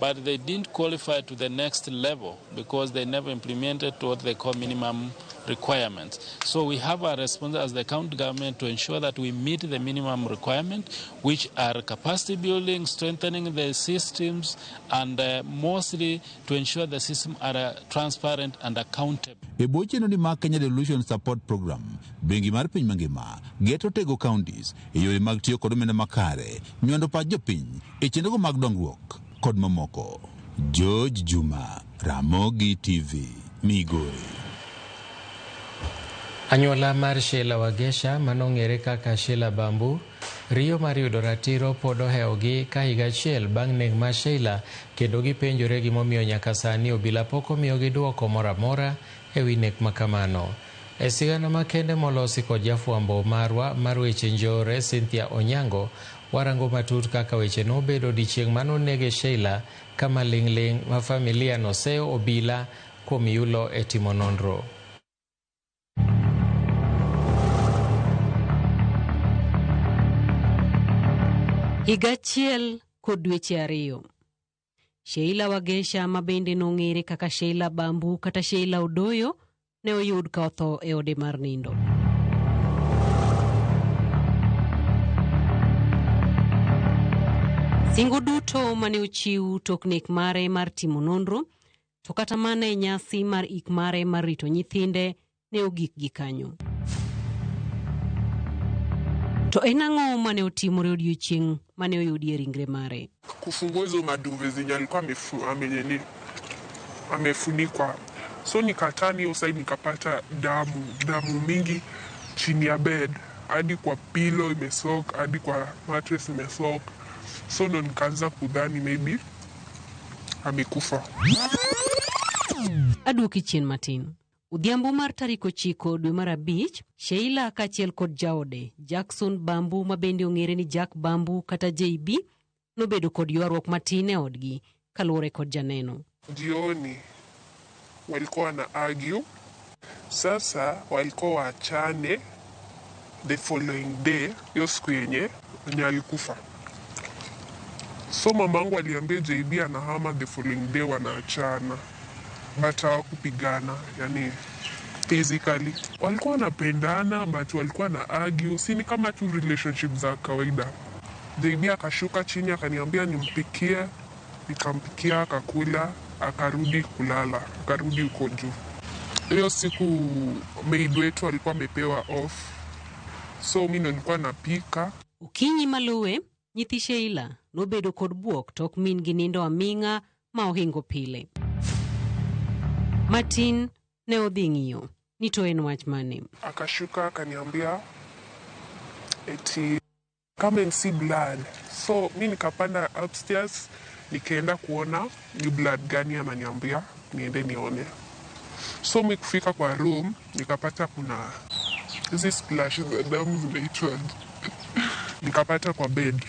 but they didn't qualify to the next level because they never implemented what they call minimum requirements. So we have a response as the county government to ensure that we meet the minimum requirement, which are capacity building, strengthening the systems, and mostly to ensure the systems are transparent and accountable. E bwo chenro ni mar Kenya Devolution Support Program, bengi mar piny mangima geto tego counties e yore mag tiyo kod omenda makare, nywando pach jopiny e chenrogo mag dongruok kod mamoko. George Juma, Ramogi TV, Migori. Anyuola mar Sheila Wagesha manong'ere kaka Sheila Bambu riyo mar yudo ratiro pod ohewogi ka higa achiel bang' nek mar Sheila, kendo gipenjore gimomiyo nyaka sani obila pok omiyogi duoko moro amora e wi nek makamano. E sigana makende molosi kod jafwambo marwa mar weche njore Cynthia Onyango, warango matut kaka weche nobedo odiechieng' manonege Sheila kama ling'ling' ma familia noseyo obila kuom yulo e timo nonro. Higa achiel kod dweche 2. Sheila Wagesha ma bende nong'ere kaka Sheila Bambu kata Sheila Odoyo ne oyud ka otho e ode mar nindo. Singo duto mane ochiw tok nek mare mar timo nonro, to kata mana e nyasi mar ik mare mar rito nyithinde ne ogik gi kanyo. To en ang'o mane otimore odiechieng' mane oyudie ringre mare? Kufungua hizo maduve zenye alikuwa amefunikwa, so nikatani hiyo side nikapata damu mingi chini ya bed, hadi kwa pillow imesoak, hadi kwa mattress imesoak. So ndo nikaanza kudhani maybe amekufa. Aduoki chien matin. Odhiambo mar tarik 9 dwe mar 5, Sheila kaachiel kod jaode Jackson Bambu ma bende ong'ere ni Jack Bambu kata JB nobedo kod ywaruok matin e odgi kaluwore kod janeno. Jioni walikuwa na argue. Sasa walikuwa waachane the following day, hiyo siku yenye alikufa. So mamangu aliambia JB anahama the following day, wanaachana. But hawakupigana, yani physically. Walikuwa wanapendana but walikuwa na argue, si ni kama tu relationship za kawaida. JB akashuka chini akaniambia nimpikie, nikampikia akakula, akarudi kulala, akarudi huko juu. Hiyo siku maid wetu alikuwa amepewa off, so mimi ndo nilikuwa napika. Okinyi maluwe, nyithi Sheila nobedo kod buok tok min gi nindo aming'a ma ohingo pile. Martin ne odhi ng'iyo ni to en wach mane. Akashuka akaniambia eti come and see blood. So mi nikapanda upstairs nikaenda kuona ni blood gani ananiambia niende nione. So mi kufika kwa room nikapata kuna hizi splashes za damu zinaitwa, nikapata kwa bed.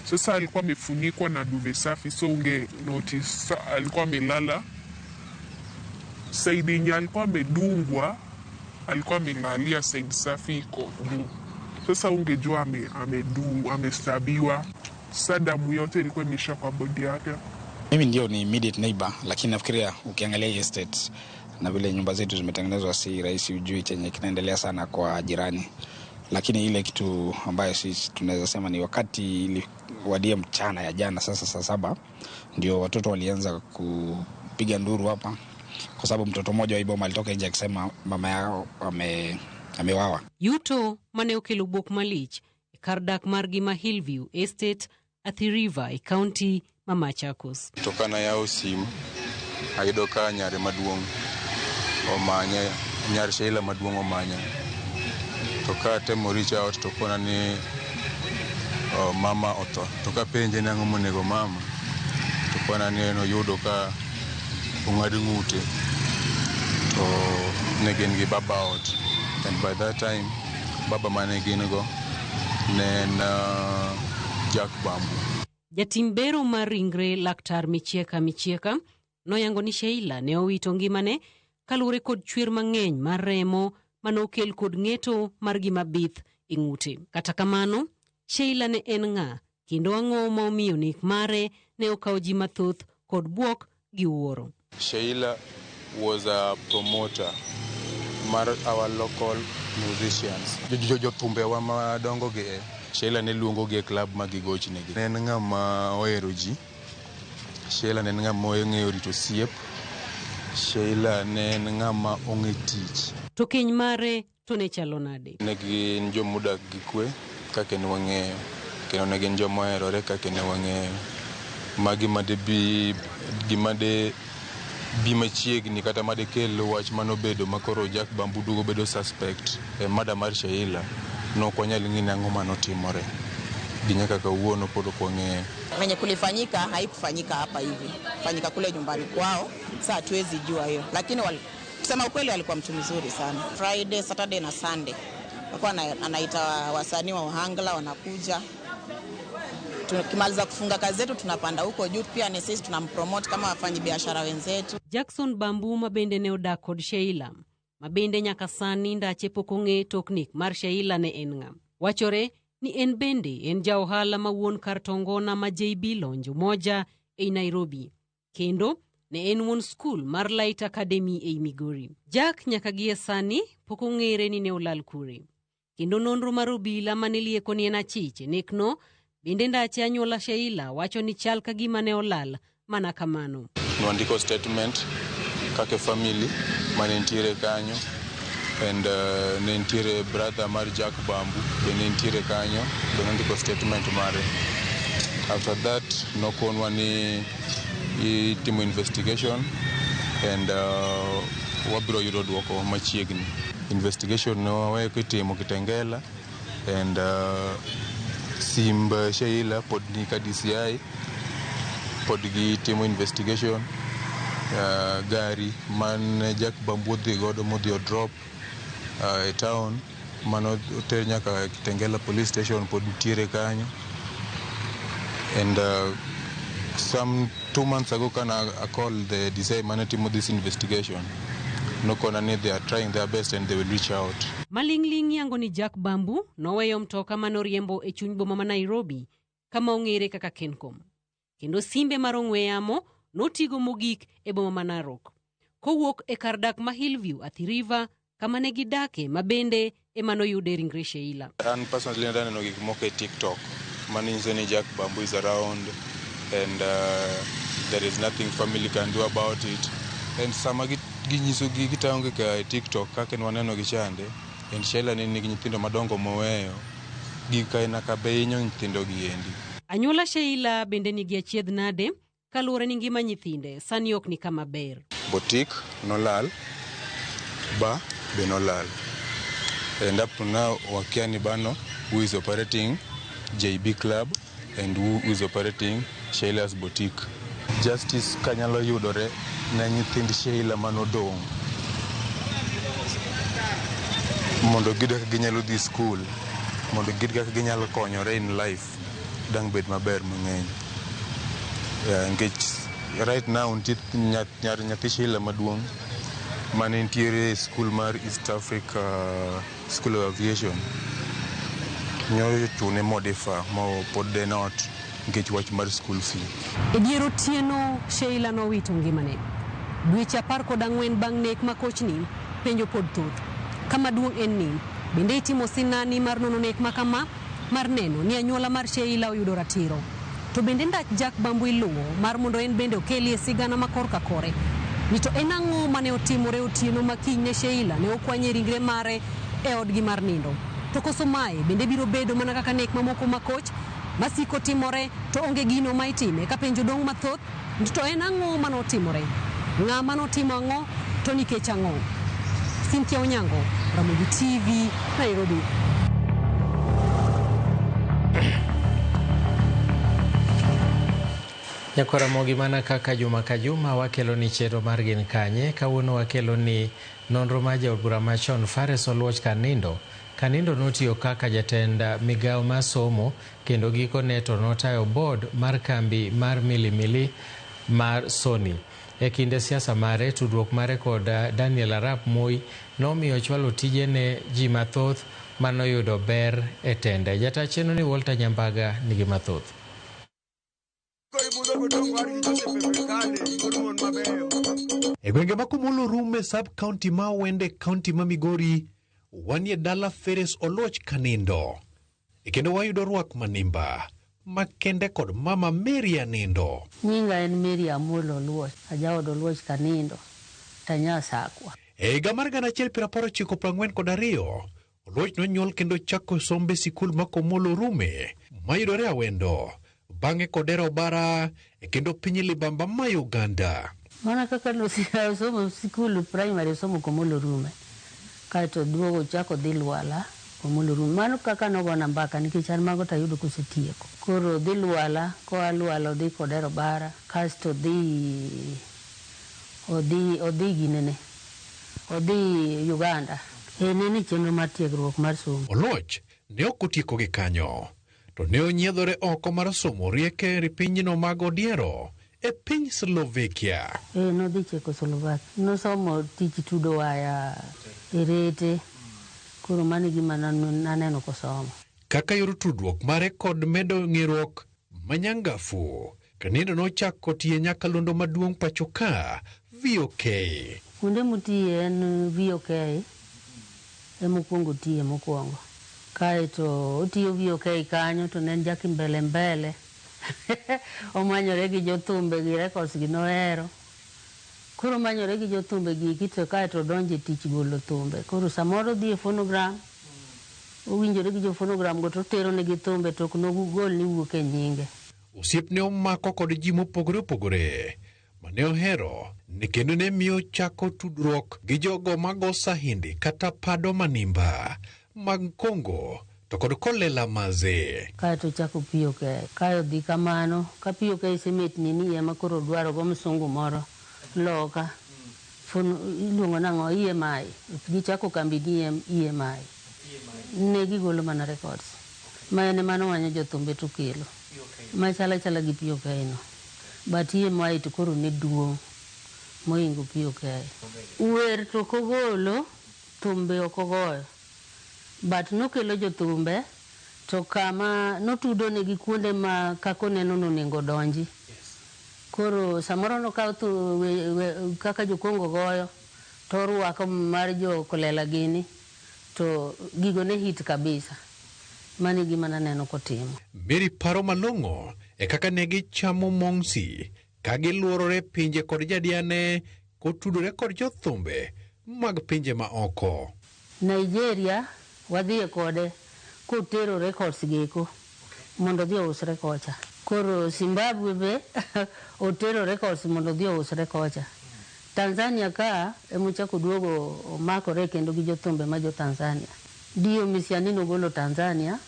Sasa alikuwa amefunikwa na duvet safi, so unge notice alikuwa amelala. Side yenye alikuwa amedungwa, alikuwa amelalia side safi iko juu. Sasa ungejua amedungwa, amestabiwa. Sasa damu yote ilikuwa imeisha kwa body yake. Mimi ndio ni immediate neighbor, lakini nafikiria ukiangalia hii estate na vile nyumba zetu zimetengenezwa si rahisi ujui chenye kinaendelea sana kwa jirani. Lakini ile kitu ambayo sisi tunaweza sema ni wakati iliwadia mchana ya jana, sasa saa 7 ndio watoto walianza kupiga nduru hapa, kwa sababu mtoto mmoja wa iboma alitoka nje akisema mama yao amewawa. Yuto mane okelo buok malich e kar dak margi ma Hillview Estate, Athi River e kaunti ma Machakos. Tokana yawo simu ayudo ka nyare maduong' omanya, nyar Sheila maduong' omanya. To ka atemo reach out to kona ni Mama otho. To kapenje ni ang'o monego mama, to kona ni en oyudo ka ong'ad ng'ute to ne gin gi baba ot. And by that time, baba mane gin go ne en Jack Bambu. Jatim bero mar ringre Laktar Michieka Michieka noyango ni Sheila ne owito ngimane kaluwore kod chwer mang'eny mar remo manokel kod ng'eto mar gima bith e ng'ute. Kata kamano, Sheila ne en ng'a kendo ang'o ma omiyo nek mare ne okawo ji mathoth kod bwok gi wuoro. Sheila was a promoter mar our local musicians. Jothumbewa madongo gi e. Sheila ne luongo gi e club ma gigochne. Ne en ng'ama ohero ji. Sheila ne en ng'ama ong'eyo rito osiep. Sheila ne en ng'ama ong'e tich. To keny mare to ne chalo nade? Ne gin jomodak gi kwe kaka ne wang'eyo. Kendo ne gin joma oherore kaka ne wang'eyo. Magi made bi gima de bi machiegni kata madekel wach manobedo makoro Jack Bambu duogo bedo suspect e murder mar Sheila nok wanyal ng'e ni ang'o manotimore gi nyaka kawuono pod ok wang'eyo. Venye kulifanyika haikufanyika hapa hivi, fanyika kule nyumbani kwao. Saa hatuwezi jua hiyo, lakini kusema ukweli alikuwa mtu mzuri sana. Friday, Saturday na Sunday alikuwa anaita wasanii wa Ohangla wanakuja. Tukimaliza kufunga kazi zetu tunapanda huko juu, pia ni sisi tunampromote kama wafanyi biashara wenzetu. Jackson Bambu ma bende ne odak kod Sheila, ma bende nyaka sani ndache pok ong'e tok nek mar Sheila ne en ng'a. Wachore ni en bende en ja ohala ma wuon kar tongona ma JB Lounge Umoja ei Nairobi. Kendo ne en wuon skul mar Light Academy ei Migori. Jack nyaka gie sani pok ong'ere ni ne olal kure. Kendo nonro mar obila mane lieko ni en achich e nekno bende ndache anyuola Sheila wacho ni chal ka gima ne olal mana kamano. Nwandiko statement kaka family mane nitiere kanyo and ne nitiere brother mar Jack Bambu be ne nitiere kanyo be nondiko statement mare. After that nokonwa ni itimo investigation and wabiro yudo duoko machiegni. Investigation ne waweyo kitimo Kitengela and simb Sheila pod ni ka DCI pod gitimo investigation. Gari man Jack Bambu odhi godo modhi o drop e town mano oter nyaka Kitengela police station pod nitiere kanyo. And some 2 months ago kana I called the DCI mane timo this investigation, nokona ni they are trying their best and they will reach out. Maling'ling yango ni Jack Bambu noweyo mtoka manoriembo e chuny boma ma Nairobi kama ong'ere kaka Kencom. Kendo simbe mar ong'we yamo notigo mogik e boma ma Narok. Kowuok e kar dak ma Hillview, Athi River, kama ne gidake ma bende ema noyude ringre Sheila. An personally naneno gik moko e TikTok manyiso ni Jack Bambu is around and there is nothing family can do about it. And sama ginyiso gi gitang'o gi e TikTok kaka ne waneno gi chande and Sheila ne nigi nyithindo madongo moweyo gik aina ka be hinyo nyithindo gi endi. Anyuola Sheila bende nigi achiedh nade kaluwore ni ngima nyithinde sani ok ni kama ber. Boutique nolal, bar be nolal. And up to now wakia ni bano who is operating JB Club and who is operating Sheila's Boutique. Justice kanyalo yudore ne nyithind Sheila manodong' mondo giyud kaka ginyalo dhi skul, mondo giyud kaka ginyalo konyore in life, dang' bed maber mang'eny. Yeah, nikech right now nitie nyar nyathi Sheila maduong' mane nitiere e skul mar East Africa School of Aviation nyocha ochune modefer mo pod en ot nikech wach mar school fee. E dier otieno Sheila nowito ngimane. Dweche 14 bang' nek ma kochni, penjo pod thoth. Kama duong' en ni, bende itimo sinani mar nono nek ma kama mar neno ni anyuola mar Sheila oyudo ratiro. To bende ndach Jack Bambu iluwo mar mondo en bende okelie sigana ma korka kore. Ni to en ang'o mane otimore otieno ma kinyne Sheila ne okwanye ringre mare e odgi mar nindo. To koso mae bende biro bedo mana kaka nek mamoko ma koch masiko timore to onge gino ma itime ka penjo dong' mathoth to en ang'o manotimore ng'ama notimo ang'o to nikech ang'o. Cynthia Onyango, Ramogi TV, Nairobi. Nyakwara Ramogi, mana kaka juma ka juma wakelo ni chenro mar Gin Kanye. Kawuono wakelo ni nonro mar jaod bura machon Phares Oluoch Kanindo. Kanindo notiyo kaka jatend migawo mar somo kendo gikone to notayo board mar kambi mar milimili mar Sony. E kinde siasa mare, tudruok mare kod Daniel Arap Moi nomiyo ochwalo tije ne ji mathoth manoyudo ber e tende. Jata chenro ni Walter Nyambaga nigi mathoth. E gwenge ma Komolo Rume sub county ma Awende county ma Migori wanie dala Phares Oluoch Kanindo. E kendo wayudo rwak manimba makende kod mama Mary Anindo. Nyinga en Mary Amolo Oluoch, ajaod Oluoch Kanindo, tanyasakwa. E higa mar 1992, Oluoch nonyuol kendo chako sombe sikul ma Komolo Rume mayudore Awendo. Bang'e kodero bara e kendo piny libamba ma Uganda. Mana kaka nosomo sikul primary osomo Komolo Rume. Kaeto duogo chako dhi Lwala Komolo Rume. Mano kaka nogona mbaka nikech an mago tayudo kosetieko. Koro dhi Lwala, koa Lwala odhi Kodero Bara, kasto odhi ginene. Odhi Uganda. E nene chenro mar tiegruok mar somo. Oluoch ne ok otieko gi kanyo. To ne onyiedhore oko mar somo rieke e pinyno mag odiero e piny Slovakia. Nodhi Czechoslovakia. Nosomo tich tudo waya e rete. Koro mano e gima naneno kosomo. Kaka yor tudruok mare kod medo ng'eruok manyangafu, Kanindo nochako tiye nyakalondo maduong' pacho ka VOK. Kuonde motiye en VOK emokwongo tiye mokwongo. Kaeto otiyo VOK kanyo to ne en jaki mbele mbele. Omanyore gi jothumbe gi records gi nohero. Koro omanyore gi jothumbe gi eki to kaeto odonjo e tich golo thumbe. Koro samoro odhi e phonogram, owinjore gi jo phonogram go to otero negi thumbe to ok nogol ni wuok e nyinge. Osiepne omako kod ji mopogore opogore mane ohero ne kendo ne miyo chako tudruok gi jogo mago sahindi kata pado manimba mag Kongo to kod Kolela Maze. Kaeto ochako POK. Kae odhi kamano, ka POK osemetni ni ema koro odwaro go msungu moro loka. Iluongo nang'o? EMI. Gichako kambi ni EMI. Ne gigolo mana records. Ma en ema nomanyo jothumbe to kelo. Machala chala gi POK no. But EMI to koro ne duong' mohingo POK. Wer to ok ogolo, thumbe ok ogoyo. But nokelo jothumbe to kama notudo negi kuonde ma kaka oneno nonego donji. Koro samoro nokawo kaka jokongo goyo to orwako mar jo Kolela gini to gigo ne hit kabisa. Mano e gima naneno kotimo. Mary paro malong'o e kaka ne gichamo mongsi ka giluorore pinje kod jadiane kotudore kod jothumbe mag pinje ma oko. Nigeria wadhiye kode kotero records geko mondo odhi ousre kocha. Koro Zimbabwe be otero records mondo odhi ousre kocha. Tanzania ka emochako duogo omakore kendo gi jothumbe ma jo Tanzania. Dio Misiani nogolo Tanzania,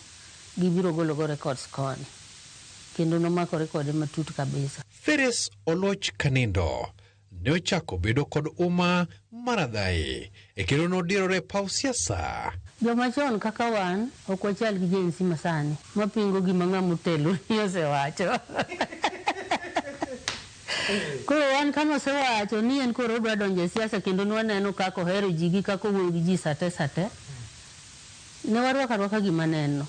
gibiro golo go records koni. Kendo nomakore kode matut kabisa. Phares Oluoch Kanindo ne ochako bedo kod uma maradhae e kendo nodirore paw siasa. Joma chon kaka wan ok wachal gi Gen Z masani mapingo gima ng'ama otelo ni osewacho. Koro wan kanosewacho ni en koro odwa donjo e siasa kendo nwaneno kaka ohero ji gi kaka owuoyo gi ji sate sate. Ne warwako arwaka gima neno.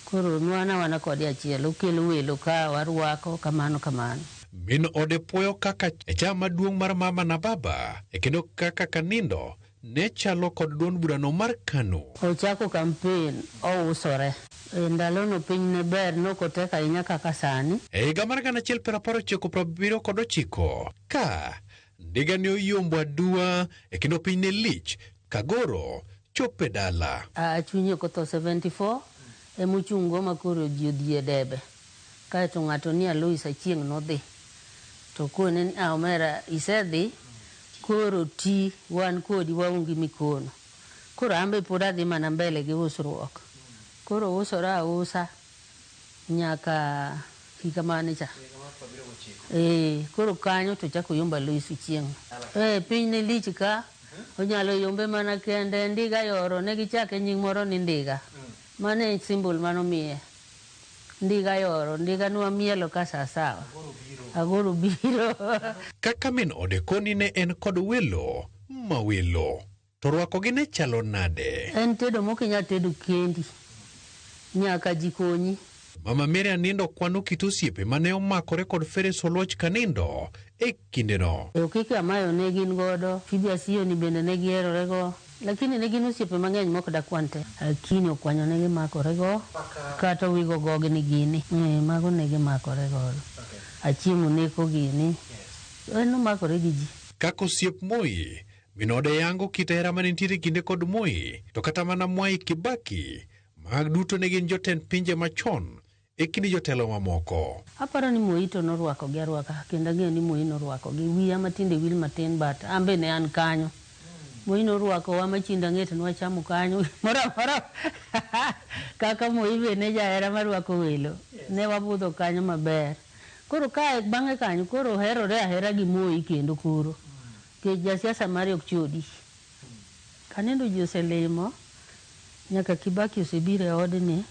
Koro nwana wana kode achiel, okelo welo ka warwako kamano kamano. Min ode puoyo kaka e chama maduong' mar mama na baba e kendo kaka Kanindo ne chalo kod duond burano mar KANU. Ochako kampen, ousore. E ndalono piny ne ber, nokotek ahinya kaka sani. E higa mar 1979 ka ndiga ne oyombo adua e kendo piny ne lich kagoro chope dala. Chunye okotho 74 emochungo ma koro ji odhi e debe. Kaeto ng'ato ni Alois Achieng' nodhi. To kone ni omera isedhi, koro ti wan kodi waonge mikono. Koro an be pod adhi mana mbele gi usruok. Koro usora ausa nyaka Higa mane cha? Koro kanyo to chako yombo Alois Ochieng'. Piny ne lich ka, onyalo yombe mana kende, ndiga yoro, ne gichake nying moro ni ndiga. Mano e symbol manomiye. Ndiga yoro, ndiga nwamielo ka sawasawa. Agoro biro. Kaka min ode koni ne en kod welo ma welo. To rwakogi ne chalo nade? En tedo mok inyal tedo kendi. Nyaka ji konyi. Mama Mary Anindo kwano kit osiepe mane omakore kod Feres Oluoch Kanindo e kindeno. Okike Amayo ne gin godo, Phoebe Asiyo ni bende ne giherorego, lakini ne gin osiepe mang'eny mok dakwan te. Lakini Okwanyo ne gimakorego, kata Owigo Gogni gini, mago ne gimakore godo. Achieng' Oneko gini, en nomakore gi ji. Kaka osiep Moi, min ode yango kit hera mane nitiere kinde kod Moi, to kata mana Mwai Kibaki, mag duto ne gin jotend pinje machon e kind jotelo mamoko. Aparo ni Moi to norwakogi arwaka, kendo ang'eyo ni Moi norwakogi. Wiya matinde wil matin, but an be ne an kanyo. Moi norwakowa machinda ng'et nwachamo kanyo, moro amora. Kaka Moi be ne jahera marwako welo, ne wabudho kanyo maber. Koro kae bang'e kanyo, koro oherore ahera gi Moi kendo koro. Nikech jasiasa mare ok chodi. Kanindo ji oselimo, nyaka Kibaki osebiro e odni,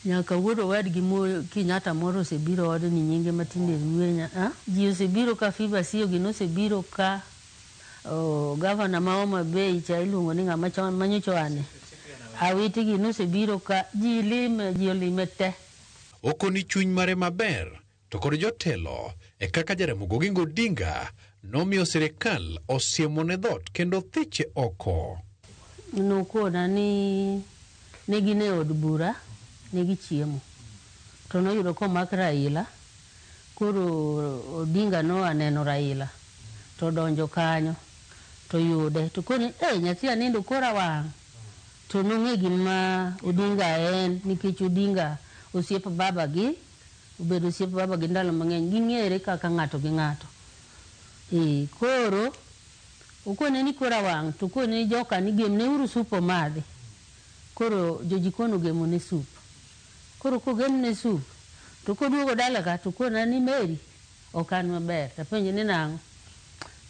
nyaka wuod owadgi Moi Kenyatta moro osebiro e odni, nyinge matinde Rwenya. Ji osebiro ka, Phoebe Asiyo gini osebiro ka, gavana ma Homa Bay cha iluongo ni ng'ama chon manyocha oane. Awiti gini osebiro ka, ji lime, ji olime te. Okoni chuny mare maber to kod jotelo e kaka Jaramogi Oginga Odinga nomiyo sirikal osiemone dhoot kendo thiche oko. Nokona ni ne gin e od bura, ne gichiemo. To noyudo komak Raila, koro Odinga noa neno Raila, to donjo kanyo, to yude. To koni, nyathi anindo kora wang'. To nong'e gima Odinga en, nikech Odinga osiep baba gi, obedo osiep baba gi ndalo mang'eny, ging'ere kaka ng'ato gi ng'ato. Koro, okone ni kora wang', to kone ni joka ni gemne uru sup omadhi. Koro jojikon ogemone sup. Koro kogemne sup, to koduogo dala ka, to kona ni Mary, ok an maber. Tapenje ni nang'o?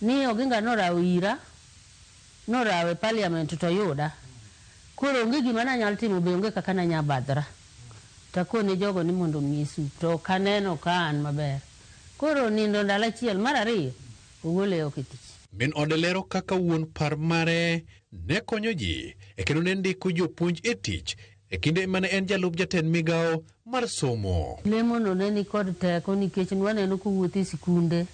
Ni Oginga norawo ira, norawo e parliament to yuda. Koro onge gima nanyal timo, be onge kaka nanya badhra. Takone jogo ni mondo omiye sup, to ok aneno ka an maber. Koro nindo ndalo achiel, mar ariyo, ogole oko e tich. Min ode lero kaka wuon par mare ne konyo ji e kendo ne ndiko jopuonj e tich e kinde mane en jalup jatend migawo mar somo. Lemono ne nikod teko nikech nwaneno kowuotho e sikunde.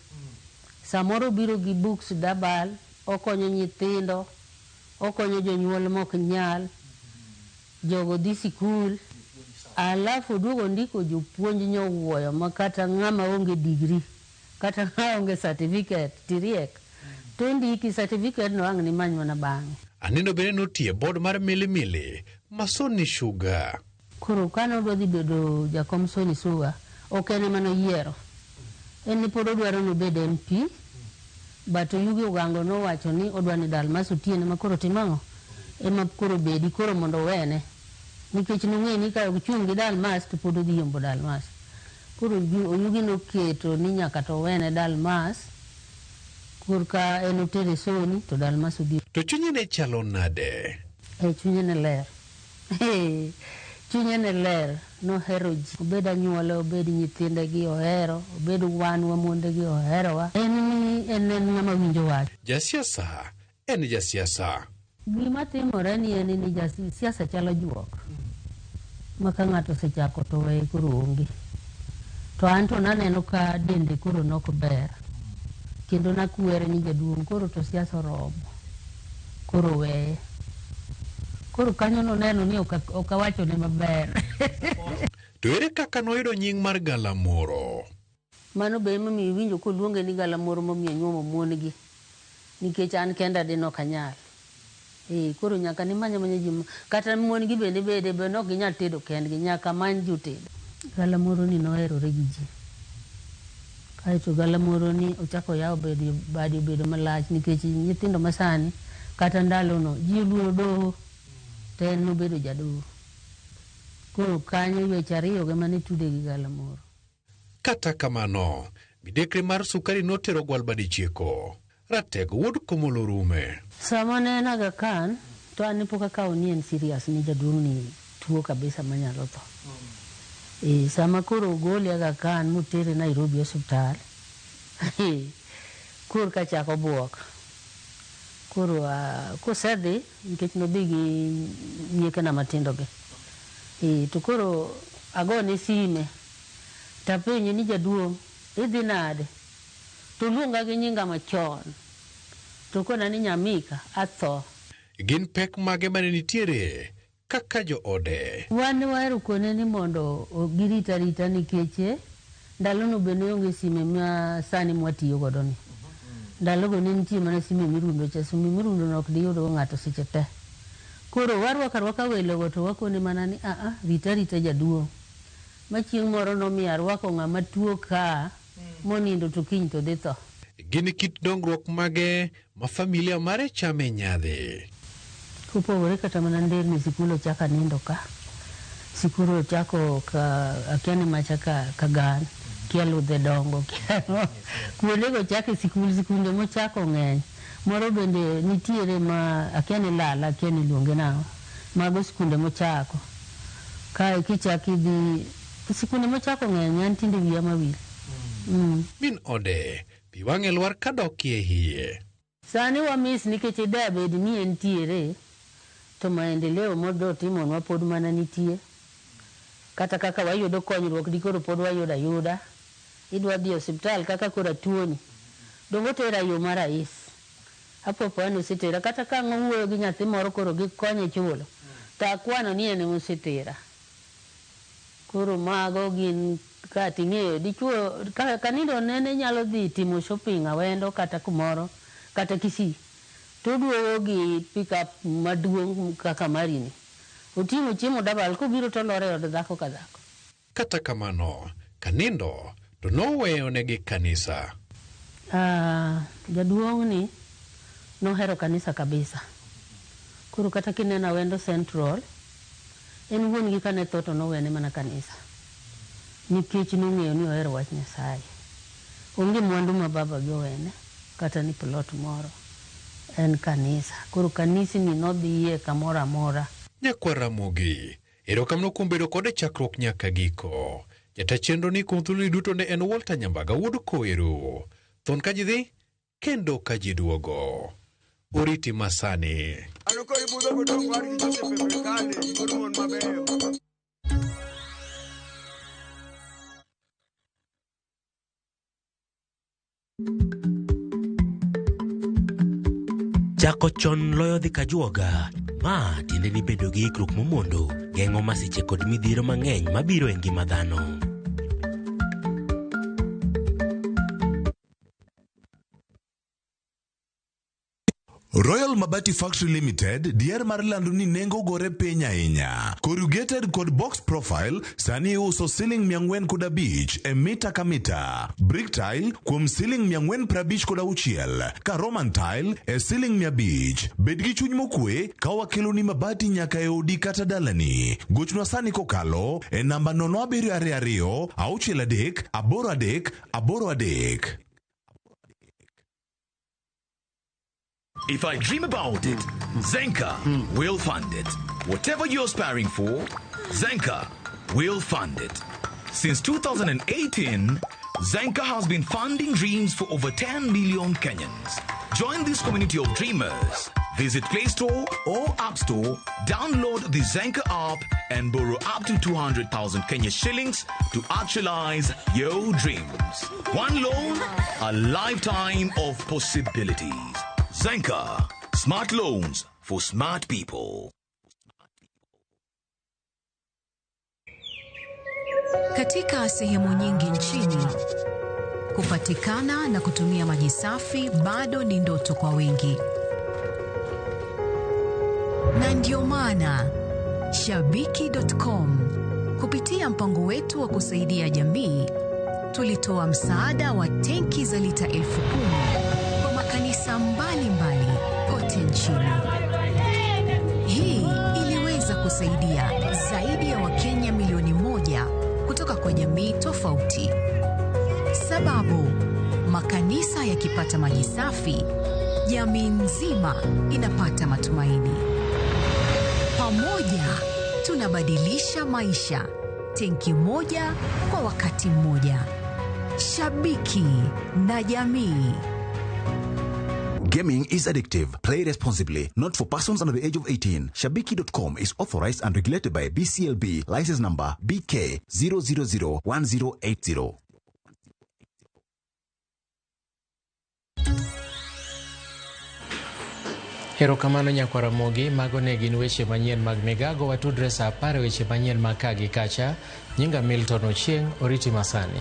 Samoro obiro gi books dabal, okonyo nyithindo, okonyo jonyuol mok nyal, jogo dhi sikul, alafu oduogo ndiko jopuonj nyowuoyo ma kata ng'ama onge degree, kata ng'ama onge certificate, tiriek. To ndiki certificate no ang' nimany mana bang'e. Anindo bende notiyo e board mar Milimili ma Sony Sugar. Koro kane odwa dhi bedo jakom Sony Sugar, ok en ema noyiero. En ne pod odwaro ni obed MP, but Oyugi Ogango nowacho ni odwa ni Dalmas Otieno ema koro tim ang'o? Ema koro bedi, koro mondo owene. Nikech nong'eyo ni ka ochung' gi Dalmas to pod odhi yombo Dalmas. Koro Oyugi noketo ni nyaka to owene Dalmas, korka en otere Sony to Dalmas odhi. To chunye ne chalo nade? Chunye ne ler. Chunye ne ler, nohero ji. Obed anyuola, obed nyithinde gi ohero, obed wan wamonde gi oherowa. En ni en ng'ama winjo wach. Jasiasa en jasiasa. Gima timore ni en ni jasiasa chalo juok. Ma ka ng'ato osechako to weye koro onge. To an to naneno ka dende koro nok ber. Kendo nakwere ni jaduong' koro to siasa oromo. Koro weye. Koro kanyo noneno ni ok awachone maber. To ere kaka noyudo nying mar Galamoro? Mano be emomiyo iwinjo koluonge ni Galamoro momiyo nyuomo mon gi. Nikech an kenda de nok anyal. Koro nyaka nimany amanya ji kata mon gi bende bede be ok ginyal tedo kendgi, nyaka many jotedo. Galamoro ni noherore gi ji. Kaeto Galamoro ni ochako oyawo bade obedo malach nikech nyithindo masani kata ndalono ji oluoro doho to en nobedo jadoho. Koro kanyo weche ariyo ema ne tude gi galamoro. Kata kamano, midekre mar sukari notero gwal badichieko. Ratego wuod Komolo rume. Sama ne en Aga Khan, to an ne pok akawo ni en serious ni jaduong' ni tuo kabisa manyalo tho. Sama koro ogole Aga Khan motere Nairobi osiptal, koro ka chako buok. Koro kosedhi, nikech nodhi gi nyiekena matindo gi. To koro agone sime, tapenje ni jaduong' idhi nade? To luonga gi nyinga machon. To kona ni Nyamika, atho. Gin pek mage mane nitiere kaka joode? Wan ne wahero kone ni mondo girit arita nikech ndalono be ne onge sime ma sani mwatiyo godo ni. Ndalogo ne nitie mana sime mirundo cha, sime mirundo no ok diyudgo ng'ato seche te. Koro warwako arwaka welogo to wakone mana ni rit arita jaduong'. Ma chieng' moro nomiyo arwako ng'ama tuo ka monindo to kiny to dhi tho. Gin kit dongruok mage ma familia mare chame nyadhi? Kopogore kata mana nderni sikul ochako nindo ka. Sikul ochako ka akia ni macha ka gan, kia ludhe dongo, kia kuondego ochako sikul, sikunde mochako ng'eny. Moro bende nitiere ma akia ni lala, akia ni luonge nang'o. Mago sikunde mochako. Kae kichako idhi sikunde mochako ng'eny, an tinde wiya mawil. Min ode, pi wang'e lwar kadokie hiye. Sani wamis nikech da bed ni entiere to maendeleo modotimonwa pod mana nitie. Kata kaka wayudo konyruok dikoro pod wayudo ayuda. Idwa dhi e osiptal kaka koro atuoni. Donge otera yo ma rahis. Apopo ni osetera. Kata ka ang' owuoyo gi nyathi moro koro gikonye chulo. To akwano ni en ema osetera. Koro mago gin kating'eyo dichuo kanindo nene nyalo dhi timo shopping Awendo kata kumoro kata Kisii. To oduogo gi pickup maduong' kaka marini. Oting'o chiemo dabal kobiro to olor e od dhako ka dhako. Kata kamano, Kanindo to noweyonegi kanisa. Jaduong' ni nohero kanisa kabisa. Koro kata kineno Awendo Central, en wuon gi kane tho to nowene mana kanisa. Nikech nong'eyo ni ohero wach Nyasaye. Onge mwandu ma baba gi owene, kata ni plot moro. En kanisa. Koro kanisni nodhiye kamoro amora. Nyakwar Ramogi, erokamano kuom bedo kode chakruok nyaka giko. Jata chenro ni kuom thuoloni duto ne en Walter Nyambaga wuod Koero. Thon ka ji dhi, kendo ka ji duogo. Oriti masani. Chako chon loyo dhi kajuoga. Ma tiende ni bedo gi ikruok momondo geng'o masiche kod midhiero mang'eny mabiro e ngima dhano. Royal Mabati Factory Limited dier mar lando ni nengo gore piny ahinya. Corrugated kod box profile sani iuso siling 405 e mita ka mita. Brick tile kuom siling 456 ka Roman tile e siling 500. Bed gi chuny mokwe ka wakeloni mabati nyaka e odi kata dalani. Gochnwa sani kokalo e namba 0722 63 83 83. If I dream about it, Zenka will fund it. Whatever you're aspiring for, Zenka will fund it. Since 2018, Zenka has been funding dreams for over 10 million Kenyans. Join this community of dreamers. Visit Play Store or App Store, download the Zenka app and borrow up to 200,000 Kenya shillings to actualize your dreams. One loan, a lifetime of possibilities. Zenka, smart loans for smart people. Katika sehemu nyingi nchini, kupatikana na kutumia maji safi bado ni ndoto kwa wengi. Na ndio maana Shabiki.com kupitia mpango wetu wa kusaidia jamii tulitoa msaada wa tenki za lita 10,000 kwa makanisa mbalimbali kote nchini. Hii iliweza kusaidia zaidi ya Wakenya jamii tofauti. Sababu makanisa yakipata maji safi, jamii nzima inapata matumaini. Pamoja tunabadilisha maisha, tenki moja kwa wakati mmoja. Shabiki na jamii. Gaming is addictive. Play responsibly. Not for persons under the age of 18. Shabiki.com is authorized and regulated by BCLB. License number BK 0001080. Erokamano nyakwar Ramogi, mago ne gin weche manyien mag migago. Watudre saa 10 e weche manyien mag ka gi kacha. Nyinga Milton Ochieng, oriti masani.